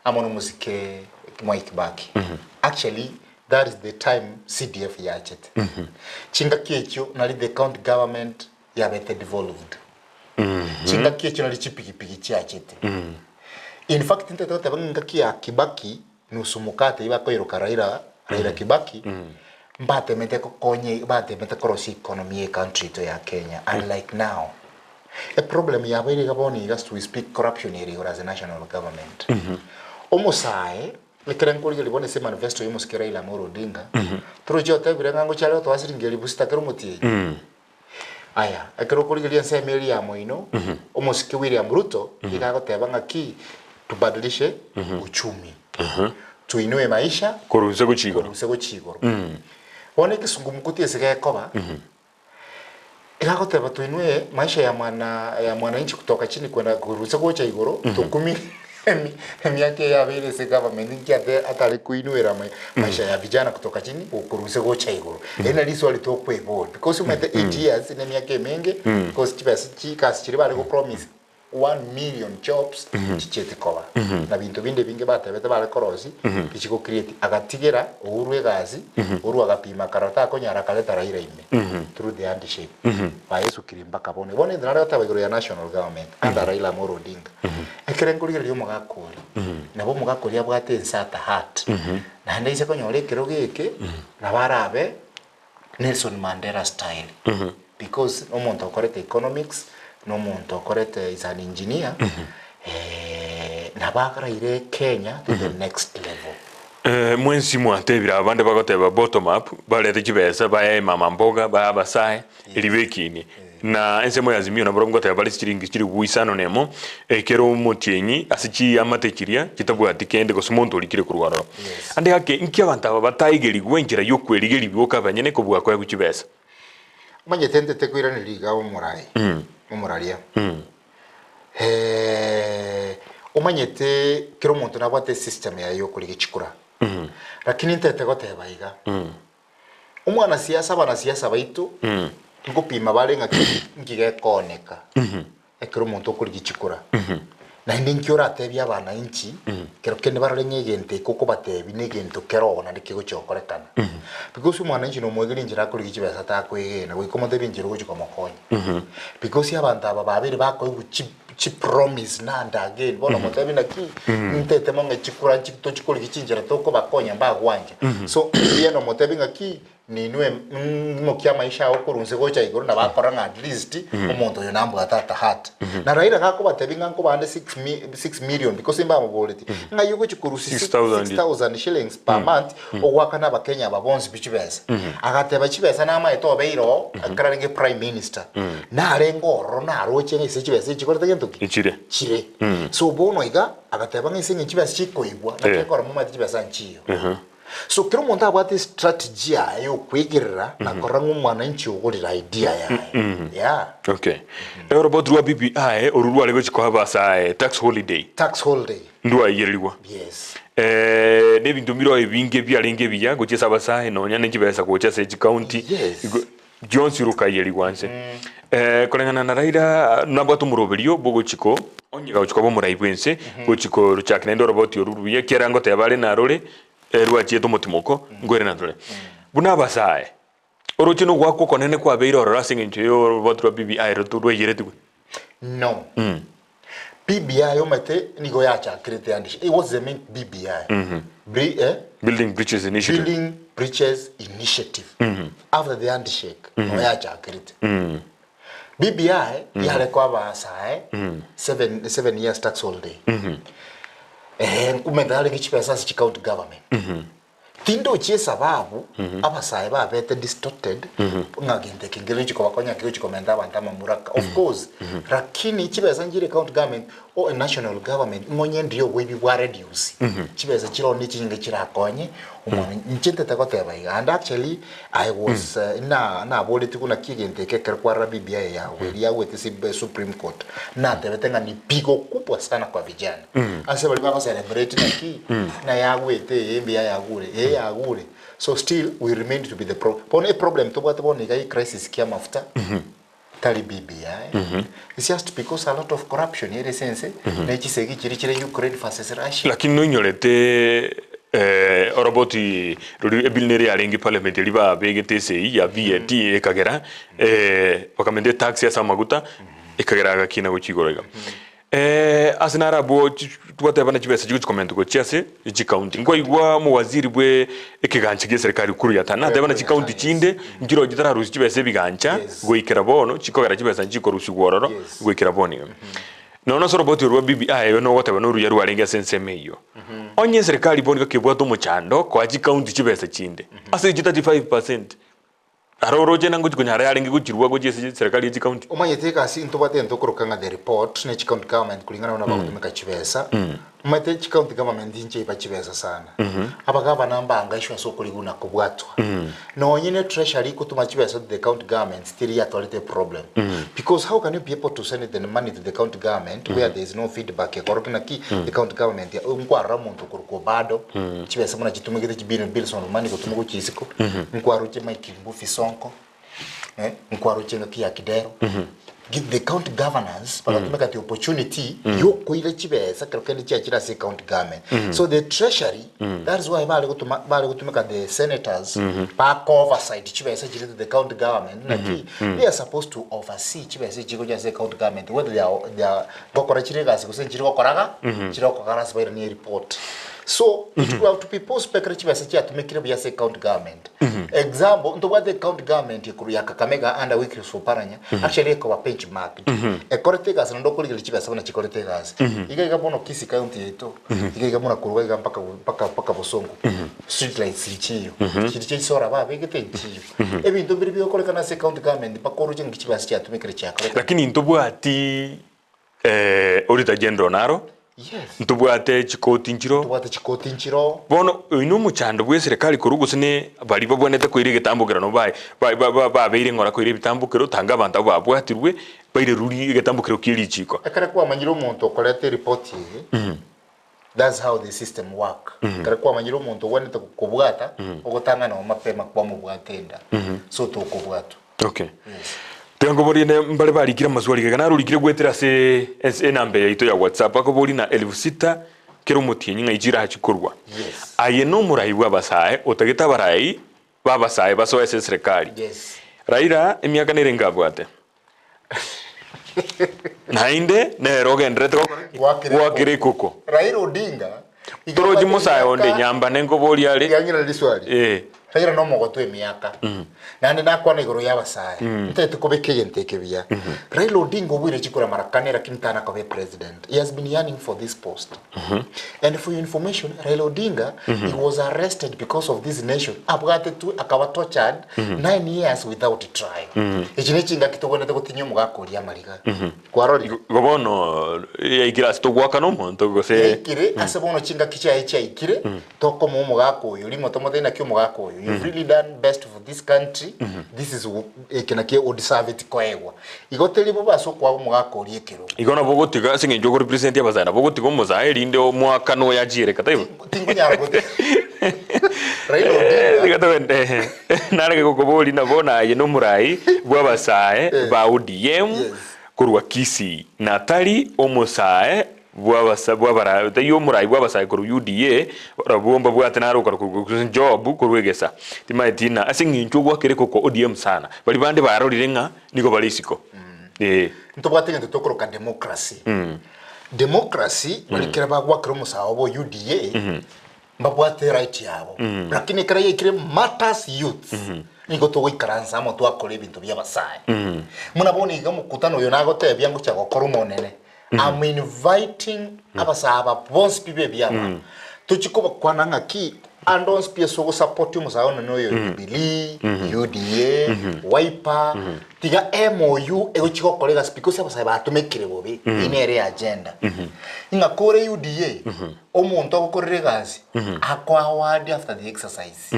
amo nomosike Mwai Kibaki actually that is the time CDF yachete. Chingaki echio nari the county government yabete devolved. Chingaki echio nario chipigipigi chiachete. In fact ntagete goteba ng'a engaki ya Kibaki nusu mukate eyio bakoiroka Raila, Raila Kibaki, mbatemete gokonya batemete korosia economy ye country yaito ya Kenya unlike now. Eproblem yabeire iga bono iga as we speak corruption ere igoro as a national government. Omosae ekere nkorigereria bono ase emanifesto ya omosike Raila Amolo Odinga, torochi otebire ng'a ngochia are gotoa siringi elifu sita kera omotienyi. Aya, ekero okorigereria ensemo eria ya moino, omosike William Ruto iga agoteba ng'aki tubadilishe uchumi, tuinue maisha Korwa inse gochia igoro. korwa inse gochia igoro. Bono ekesungumukuti ase gekoba, iga agoteba tuinue maisha ya mwana ya mwananchi kutoka chini kwenda korwa inse gocha igoro, tokumie Emiaka eye yabeire ase government inki ate atare koinuera maisha ya vijana kutoka chini korwa inse gocha igoro. Eri nari riswali tokweboria because omanyete 8 years ne emiaka emenge because chibesa chikasi chiria bare go promise. 1 million jobs chichieti koba na binto binde ebinge batebete bare korosi tichi create. Agatigera Uhuru egasi. Uhuru agapima akarora takonyara, akareta Raila ime through the handshake, bayesukire mpaka bono. Bono intwe nare goteba igoro ya national government under Raila Amolo Odinga, ekere nkorigereria omogaka oria, nabo omogaka oria abwate ense at heart, naende ise konyora ekero geke nabo arabe Nelson Mandela style, because omonto okorete economics, na omonto okorete is an engineer, nabo araire Kenya to the next level. Mwensi mwatebire abande bagoteba bottom up, barete chibesa bae mama mboga, bae abasae eri bekinie na ensemo ya Azimio nabo ngoteba bare chiringi chiribu isano na emo ekero omotienyi ase chiamate chiria chitabwati kende gose monto orikire korwa ororo. Ande gake inki abanto aba bataigerigwe enchera ya okwerigeria bwoka abanyene kobua koegwa chibesa? Omanyete ntete koiraneria iga omorai omoraria. Omanyete kera omonto nabwate esystem yaye yokorigia chikura, lakini ntete goteba iga, omwanasiasa, abanasiasa baito nkopima bare ng'aki nki gekooneka ekero omonto okorigia chikura, naende nki oratebie abananchi kero kende barore ng'a egento eke okobatebia na egento kere oo naende kegochia gokorekana. Because omwananchi nomoegeri enchera akorigia chibesa takoegena goika omotebie enchera ogochia komokonya. Because abanto aba babere bakoigwa chi chipromise now and again, bono omotebi naki ntete mong'e chikura tochikorigia chinchera tokobakonya mbagwancha. So mbuya nomotebi ng'aki ninwe ng'imokia amaisha ao korwa inse gocha igoro, nabo akora ng'a at least omonto oyo nambwate at heart. Na Raila gakobatebi ng'a nkobande 6 million because mbamoboreti ng'ai ogochi korusia 6,000. 6000 shillings per month ogoakana abakenya aba bonsi pi chibesa. Agateba chibesa namaete obeire oo ekero arenge prime minister narenge ororo naroche ng'a ase chibesa echi chikorete gento ki? Chire. Chire. So bono iga agateba ng'a ase eng'encho chibesa chikoibwa naki ekero momaete chibesa nchiyo. So kera omonto abwate estrategy yaye ya okwegerera na korora ng'a omwananchi ogorire idea yaye. Yeah. Okay. Oroboti rwa BBI oru rware gochi koa abasae tax holiday. Tax holiday. Ndwaigererigwa. Yes. Na ebinto mbireo ebinge biarenge ebiya gochia ase abasae nonya ne chibesa gocha ase chicounty. Gionsi rokaiyerigwa nse. Koreng'ana na Raila nabwate omoroberio bw'ogochia ko onye gochia koba omorai bw'ense, gochia korochaka naende oroboti oru ruya, ekiagera ngoteba are narore rwachiete omotimoko, nkoirana tore. Buna abasae, oroche nogoakwa okonene kwabeire ororo ase eng'encho ya oroboti rwa BBI rwaiyeretigwe? No. BBI omanyete nigo yachakerete yandi it was the main BBI. Bri, eh? Building Bridges Initiative. Building Bridges Initiative. After the handshake, no yachakerete. BBI yare kwa abasae 7 years tax holiday. Nkumenta yarenge chibesa ase chi county government. Tindochi esababu abasae babete distorted ng'a gento eke nkere chikobakonya kigo chikomenta abanto amamuraka. Of course, lakini chibesa nchire county government o national government ng'onye ndiyo obwoibi bwa reduce. Chibesa chiroo ne chinyinge chirakonye omwana inche ntete goteba iga, and actually I was na naboretigwe naki egento eke ekero kwarora BBI yago eria yagwete Supreme Court, natebete ng'a ni pigo kubwa sana kwa vijana ase baria bagocelebrate naki na yagwete eye mbuya yagure eye yagure. So still we remain to be the pro bono eproblem tobwate bono iga crisis kia amafuta tari BBI. It's just because a lot of corruption ere ase ense na chisegi chiri chire Ukraine versus Russia. Lakini noinyorete oroboti rori ebill nere yarenge parliament eri babegete esei ya VAT ekagera bakamenta etax ase amaguta ekagera agakina gochia igoro iga. Ase naro abwo twateba na chibesa chigochi komenta gochia ase chicounty. Nkwaigwa omowaziri bwe ekegancha gia eserikari Ukur Yatani nateba na chicounty chinde nchiro chitararusia chibesa ebigancha goikera bono chikogera chibesa nchikorusigwa ororo goikera bono iga. Nonya ase oroboti orwa BBI oyo nogoteba noruya rwarenge ase ensemo eyio. Onye eserikari bono iga kebwate omochando koa chicounty chibesa chinde ase echi 35%, aro oroche na ngochi konyara yarenge gochirwa gochia ase serikali ya chicounty. Omanyete egasi ntobwate egento okoroka ng'a the report ne chicounty government kulingana buna bagotumeka chibesa. Omanyete chicounty government nchaiba chibesa sana. Abagavana mbangaishwe ase okorigwa na kobwatwa. Nonye ne treasury gotuma chibesa to the county governments teri yatwarete problem. Because how can you be able to send the money to the county government where there is no feedback ekorokia naki the county government nkwarora omonto okorokwa Obado chibesa buna chitumegete chibillion billions of money gotuma gochia isiko, nkwaroche Mike Mbuvi Sonko, nkwaroche ng'aki ya Kidero. Give the county governors bagatumeka the opportunity yokoira chibesa ekero kende chiachire ase county government. So the treasury, that is why bare gotoma bare gotumeka the senators baka oversight chibesa chire to the county government naki they are supposed to oversee chibesa echi chigocha ase county government whether they are they are gokora chire egasi gose nchiri gokoraga chire gokora ase bairanie ereport. So it will have to be possible ekero chibesa chiatumekire buya ase county government. Example, ntobwate ecounty government ekorwa ya Kakamega under Wycliffe Oparanya, actually ekoba benchmarked. Ekorete egasi naende okorigereria chibesa buna chikorete egasi. Iga iga bono Kisii county yaito, iga iga buna korwa iga mpaka mpaka mpaka Bosongo, street lights nchiyo, chiria chia chisolar babegete nchiyo. Ebinto mbire bigokorekana ase ecounty government mpaka oroche ng'aki chibesa chiatumekire chiakorekire. Lakini ntobwati Auditor General naro, Yes. ntobwate chikoti nchiro. Ntobwate chikoti nchiro. Bono oyo na omochando bw'eserekari korwa gose ne baria babwenerete koira egetambokero nabo bae ba- ba- ba- babeire ng'ora koira ebitambokero tanga abanto abwo babwatirwe baire ruri egetambokero kie richiko. Ekero kwamanyire omonto okoreta eripoti eye, that's how the system work. Ekero kwamanyire omonto ogwenerete kobwata, ogotang'ana oo mapema kwamobwata enda, so tokobwatwa. Okay. Tiga nkoborie ne mbare barikire amaswali gaiga narorikire goetera ase ase enamba yaito ya WhatsApp akoboria na elfu sita kera omotienyi ng'ai chirachi korwa. Yes. Aye nomorai bw'abasae otagete abarai b'abasae basoe ase eserekari. Yes. Raila emiaka nere nkabwate. Naende nere ogendererete gokora ki? Gwakera Gwakera ekoko. Raila Odinga iga Torochi abwate mosae onde emiaka- nyambane nkoboria are. Iga ng'irane riswali. Eh. Raila nomogotu emiaka. Naende nakwana igoro y'abasae. Ntagete kobeka egento eke buya. Raila Odinga obuire chikura mara kane lakini tana koba epresident. He has been yearning for this post. And for your information, Raila Odinga, he was arrested because of this nation. Abwatetwe akaba tortured 9 years without trial. Echi ne chingaki togwenerete gotinyia omogaka oria amariga. Kwarorire? Igo bono yaikire ase togoakana omonto gose Yaikire ase bono chingaki chiaye chiaikire tokomoa omogaka oyo rimo tomotebi naki omogaka oyo you've really done best for this country this is eke naki odiserveti koegwa. Igo teri bobe ase okoa omogaka oria ekerogo. Igo nabo ogotiga ase eng'encho okorepresent abasae nabo ogotiga omosae erinde omoakane oyo achiere taibo? Tinkonyara gotiga Raila Odinga. Tiga togende ehe. Narenge gokoboria na bono aye nomorai bw'abasae ba ODM Yes. korwa Kisii na tari omosae bw'abasa bw'abara tari omorai bw'abasae korwa UDA barabwo mbabwate naro okora korwa Job korwa egesa. Timaeti ng'a ase eng'encho ogwakera ekoko ODM sana baria bande barorire ng'a nigo bare isiko. Ee. Ntobwate egento tokoroka democracy. Democracy, baria ekero bagwakera omosae obo UDA, mbabwate right yabo. Lakini ekero yaikire matters youths, nigo togoikaransa amo twakora ebinto bia abasae. Buna bono iga omokutano oyo nagotebia ngochia gokora omonene, I'm inviting abasae aba bonsi pi b'ebiama, tochie kobakwana ng'aki ande onsi pi ase ogosupport omosae one noyo Jubilee, UDA, Wiper, tiga MOU egochia gokora egasi because abasae batomekire bobe, eyio nere eagenda. Ng'a kore UDA, omonto agokorera egasi, ako award after the exercise.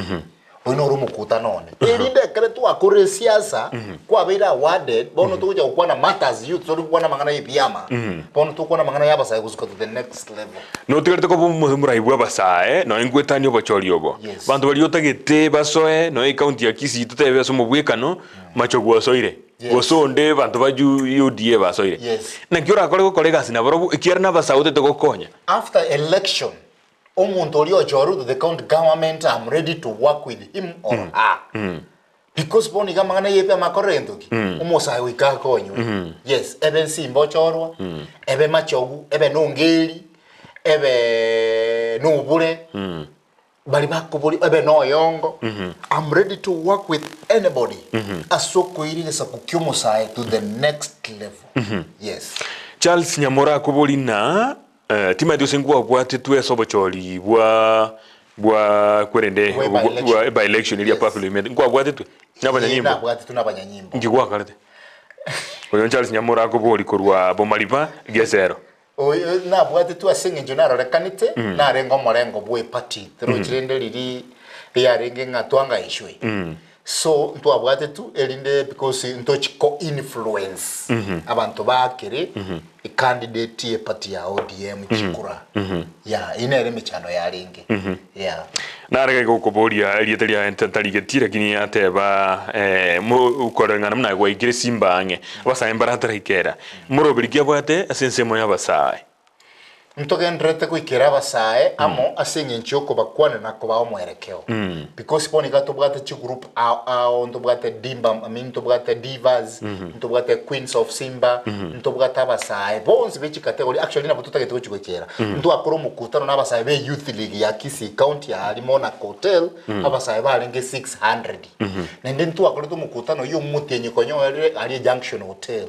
Oyo noro omokutano one. Erinde ekere twakorire esiasa, kwabeire awarded, bono togocha gokwana matters youth, tori gokwana amang'ana ya ebiama, bono tokwana amang'ana ya abasae gosuka to the next level. Notigarete koba omorai bw'abasae, nonya ngwetania obochori obo. Yes. Abanto baria otagete basoe nonya ecounty ya Kisii totebe ase omobwekano, Machogu osoire, Yes. gose onde abanto ba UDA basoire. Yes. Naki orakore gokora egasi nabarobwo ekiagera nabasae otete gokonya. After election, Omonto oria ochorwe to the county government am ready to work with him or her. Because bono iga amang'ana ya ebiama akorire gento ki? Omosae goika akonywe. Yes, ebe nsimba ochorwa, ebe machogu, ebe nongeri, ebe nobure, baria bakobori ebe noyongo. Am ready to work with anybody ase okoira egesaku kia omosae to the next level. Yes. Charles Nyamora akobori na Timaeti gose nkwabwatetwe ase obochori bwa bwa kwerende Bwa by-election. bwa by-election eria Yes. Pafilo imete nkwabwatetwe nabanyanyimbo Nabwatetwe nabanyanyimbo. Inki gwakarete? Oyo Charles Nyamora akobori korwa Bomariba Gesero. Oyo nabwatetwe ase eng'encho narorekanete narenge omorengo bwe party torochi rende riria riarenge ng'a twangaishwe. So ntwabwate tu erinde because ntochi ko influence abanto baakere ecandidate ye party ya ODM chikura. Yeah, eyio nere emechando yarenge. Yeah. Nare gokoboria erieta riaye ntarigetie, lakini ateba eh, mo koreng'ana buna gwaikire Simba ang'e, abasae mbarataraikera. Moroberi ki abwate ase ensemo y'abasae? Ntogendererete goikera abasae amo ase engencho y'okobakwanera na kobaa omwerekeo. Because bono iga tobwate chigroup ao ao, ntobwate dimba, I mean ntobwate divas, ntobwate queens of simba, ntobwate abasae bonsi be chicategory, actually nabo totagete gochi goikera. Ntwakora omokutano na abasae be youth league ya Kisii county aaria Monarch Hotel, abasae barenge 600. Naende ntwakorete omokutano oyio omotienyi konya oerire aria Junction Hotel.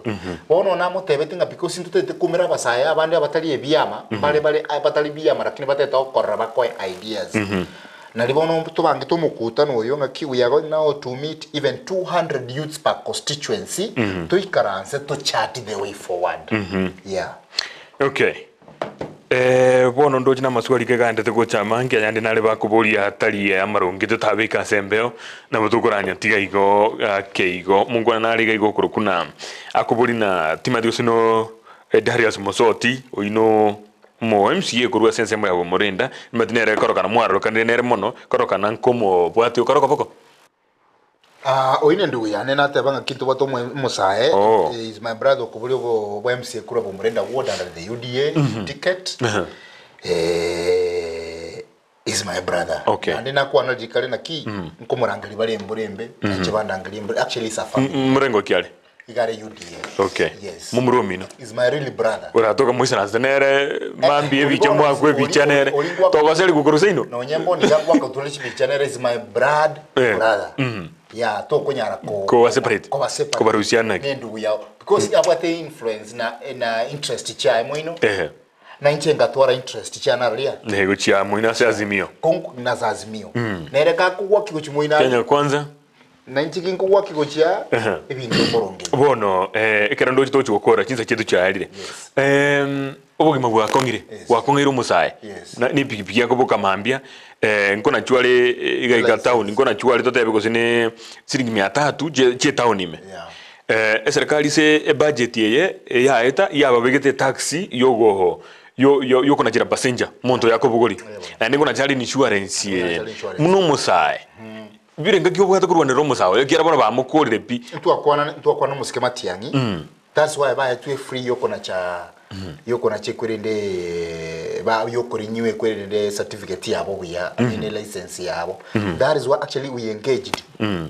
Bono namotebetie ng'a because ntotagete koumera abasae abande abatari ebiama, mbare bare batari biama lakini batagete gokorora bakoe ideas. Nari bono tobangete omokutano oyo ng'aki we are going now to meet even 200 youths per constituency, toikaranse to chart the way forward. Yeah. Okay. Eh, bono ndoche namasuko aria kegaendete gocha amange, ayande nare bakoboria atari amaronge totabeka ase embeo, nabo tokoranya tiga igo ake igo. Mongwana nare iga igo okorokwa na akobori na timanyeti gose no Darius Mosoti, oyio no omo MCA korwa ase ensemo ya Bomorinda, nimanyeti nere korokana mwarokanire nere mono, korokana nkomobwati okore okoboko. Ah, oyio nendugu yane nateba ng'a ki ntobwate omo- omosae Oh. eh, is my brother okoboria obo bwa MCA korwa Bomorenda ward under the UDA ticket eh, is my brother Okay. naende nakwana rikare naki nkomorangeria bare embura embe nainche bandangeria embura actually is a family Murengo ki are? Iga are UDA. Okay. Yes. Momura omino. Is my really brother. Oratoka moisaranse nere mambia ebicha Ori- mwakwa ebicha ori- nere. ori- ori- Togoseri korwa seino. Nonye mboni iga gwaka otware chibicha nere is my blood Eh. brother. Yeah, tokonyara ko Koba separate. Koba separate. Kobarusiana. Ne ndugu yao. Because abwate influence na na interest chiaye moino. Ehe. Na inche ngatwara interest chiane aria. Nego chia moino ase Azimio. Konku na za Azimio. Nere gakogwa kigochi moino Kenya kwanza. Na inche ginkogwa gochia Ehe. ebinto oboronge. Bono eh, ekero ndoche tochi gokora chinsa chietu chiarire Yes. Em, obogima bwakong'ire Yes. bwakong'eire omosae Yes. Na- nepikipiki yakoboka mambia eh, nkonachwa are eh, iga iga License. town nkonachwa are totebe gose ne siringi mia tatu chie chie town ime Yeah. Eh, eserikari ase ebudget eye eyaeta yababegete etax yogo yo yo yokonachera passenger omonto oyo naende nkonacha are insurance eye Nkonacha are insurance. buna omosae Birengo ki obwate korwanera omosae oyo, ekiagera bono bamokorire pi. Ntwakwana ntwakwana omosike Matiang'i that's why baetwe free yokonacha yokonacha ekwerende ba yokorenew ekwerende certificate yabo buya I mean license yabo that is why actually we engaged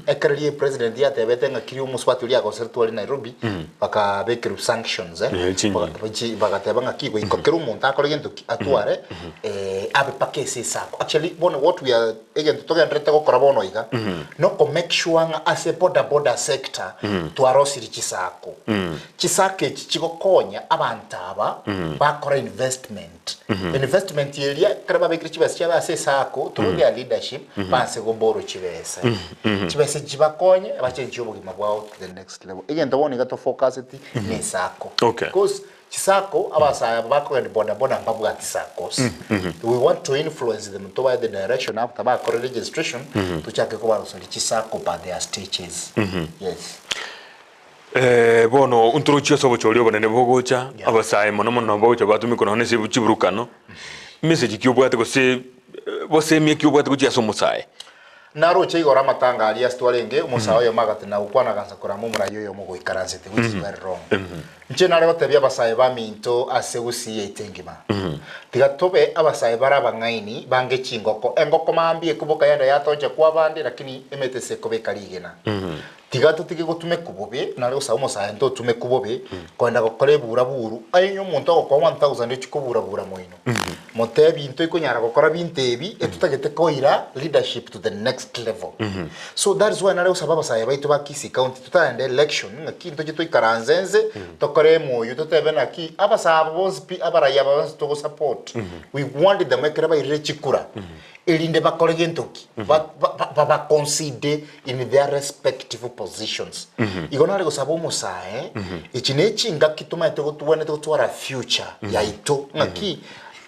ekero rie president yatebete ng'a kiri omosubati oria agoseretwe are Nairobi bakabekerwa sanctions eh Eh, chinyi. Baga- chi- bagateba ng'a ki goika kera omonto akore gento ki atware eh, abe mpaka ase esako actually bono what we are Egento togendererete gokora bono iga noko make sure ng'a ase boda boda sector twarosirie chisacco. Chisacco echi chigokonya abanto aba bakora investment. Investment eria ekero babekire chibesa chiabo ase esacco through their leadership banse go borrow chibesa. Chibesa echi chibakonye bachenchie obogima bwao to the next level. Egento bono iga tofocuseti ne esacco. Okay. Because Chisacco, abasae aba bakogenda boda boda mbabwati saccos. We want to influence them tobae the direction after bakora registration tochake kobaroseria chisacco per their stages. Yes. Eh, bono ntorochie ase obochori obonene bogocha, Yeah. abasae mono mono bagocha batumia korwa nonye ase chiburukano, message ki obwate gose eh, bosemia ki obwate gochia ase omosae? Naroche igoro amatanga aria ase twarenge, omosae oyomo agatena gokwana agansa korama omoraia oyomo ogoikaransete, which is very wrong. Inche nare gotebia abasae baminto ase gusii yaito engima, tiga tobe abasae bare abang'aini bange chingoko, engoko mambia ekoboka yende yatoncha kwabande lakini emete ase ekobeka rigena. Tiga totige gotumekwa bobe, nare gosaba omosae ntotumekwa bobe, kogenda gokora eburaburu, aye onye omonto agokoa 1000 ochie koburabura moino. Motebie intwe ikonyara gokora binto ebi, etotagete koira leadership to the next level. So that is why nare gosaba abasae baito ba Kisii County totarenda election ng'aki ntoche toikaranse ense, tokore emoyo totebe naki abasae aba bonsi pi abarai aba bonsi togosupport, we want them ekero bairire chikura, erinde bakore gento ki? Ba- ba- babaconsider in their respective positions. Igo nare gosaba omosae, echi ne chingaki tomaete gotwenerete gotwara future yaito ng'aki.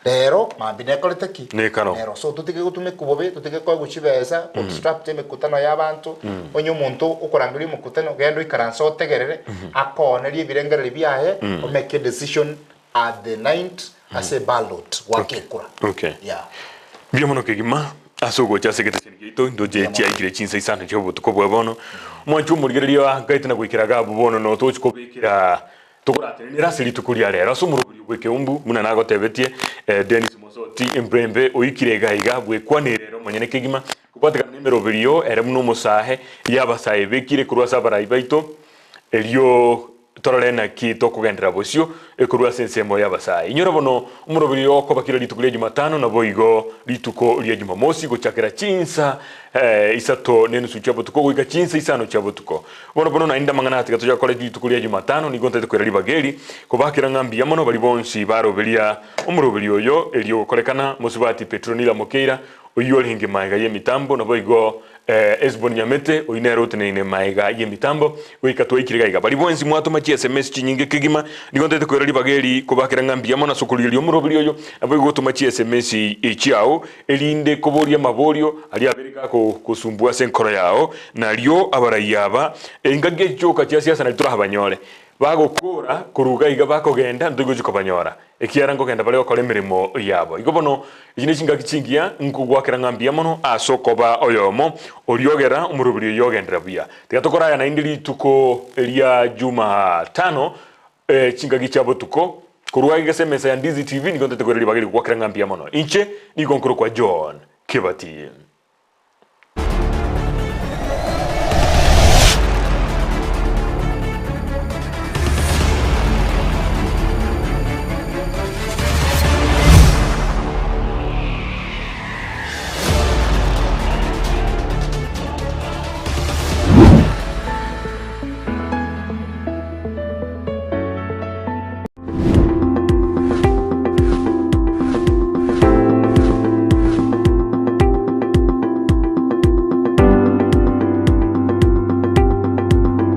Rero mambia nekorete ki? Nekano. Nero. So totige gotumeka obobe, totige koegwa chibesa, ko disrupt emekutano ya abanto, onye omonto okorangeria omokutano, genda oikaranse otegerere, akoonerie ebirengererio biaye, omake a decision at the night ase ballot goaka ekura. Okay. Yeah. Mbuya mono kegima ase ogocha ase egeteseni giaito ndoche chiaikire chinsa isano chia obotuko bwa bono. Omwanchi omorigereria ankaete na goikera iga abwo bono notochi kobekera Tokoratenenere ase rituko ria rero ase omoroberio bw'ekeumbu, buna nagotebetie, Dennis Mosoti, Embembe oikire iga iga bwekwanere ere omonyene kegima, kobwatekana nemeroberio ere buna omosae y'abasae ebekire korwa ase abarai baito, erio torore naki tokogenderera bosio korwa ase ensemo y'abasae. Inyora bono omoroberio okoba kera rituko ria Jumatano naboigo rituko ria Jumamosi gochakera chinsa isato nenusu chia botuko goika chinsa isano chia botuko. Bono bono naende amang'ana aya tiga tochake kore rituko ria Jumatano, nigo ntaete koira ribaga eri, kobakera ng'a mbuya mono baria bonsi baroberia omoroberi oyo, erio gokorekana mosubati Petronila Mokeira, oyio orenge magega y'emitambo, naboigo Esbon Nyamete, oyio nere oteneine magega y'emitambo, goika twaikire iga iga. Baria bonsi mwatoma chiSMS chinyinge kegima, nigo ntaete koira ribaga eri, kobakera ng'a mbuya mono ase okorigereria omoroberi oyo, naboigo gotoma chiSMS chiao, erinde koboria amaborio aria abere gagosumbua ase enkoro yao, nario abarai aba engaki echichoka chia siasa nario torabanyore. Bagokora korwa iga iga bakogenda ntoigochi kobanyora, ekiagera nkogenda bare gokora emeremo yabo. Igo bono echi nechingaki chingiya nkogoakera ng'a mbuya mono ase okoba oyomo oriogera omoroberi oyio ogenderera buya. Tiga tokore aya naende rituko ria Jumatano Chingaki chia botuko, korwa aiga ase emesa ya Ndizi TV nigo ntete koira ribaga eri gokera ng'a mbuya mono. Inche nigo nkorokwa John Kibati.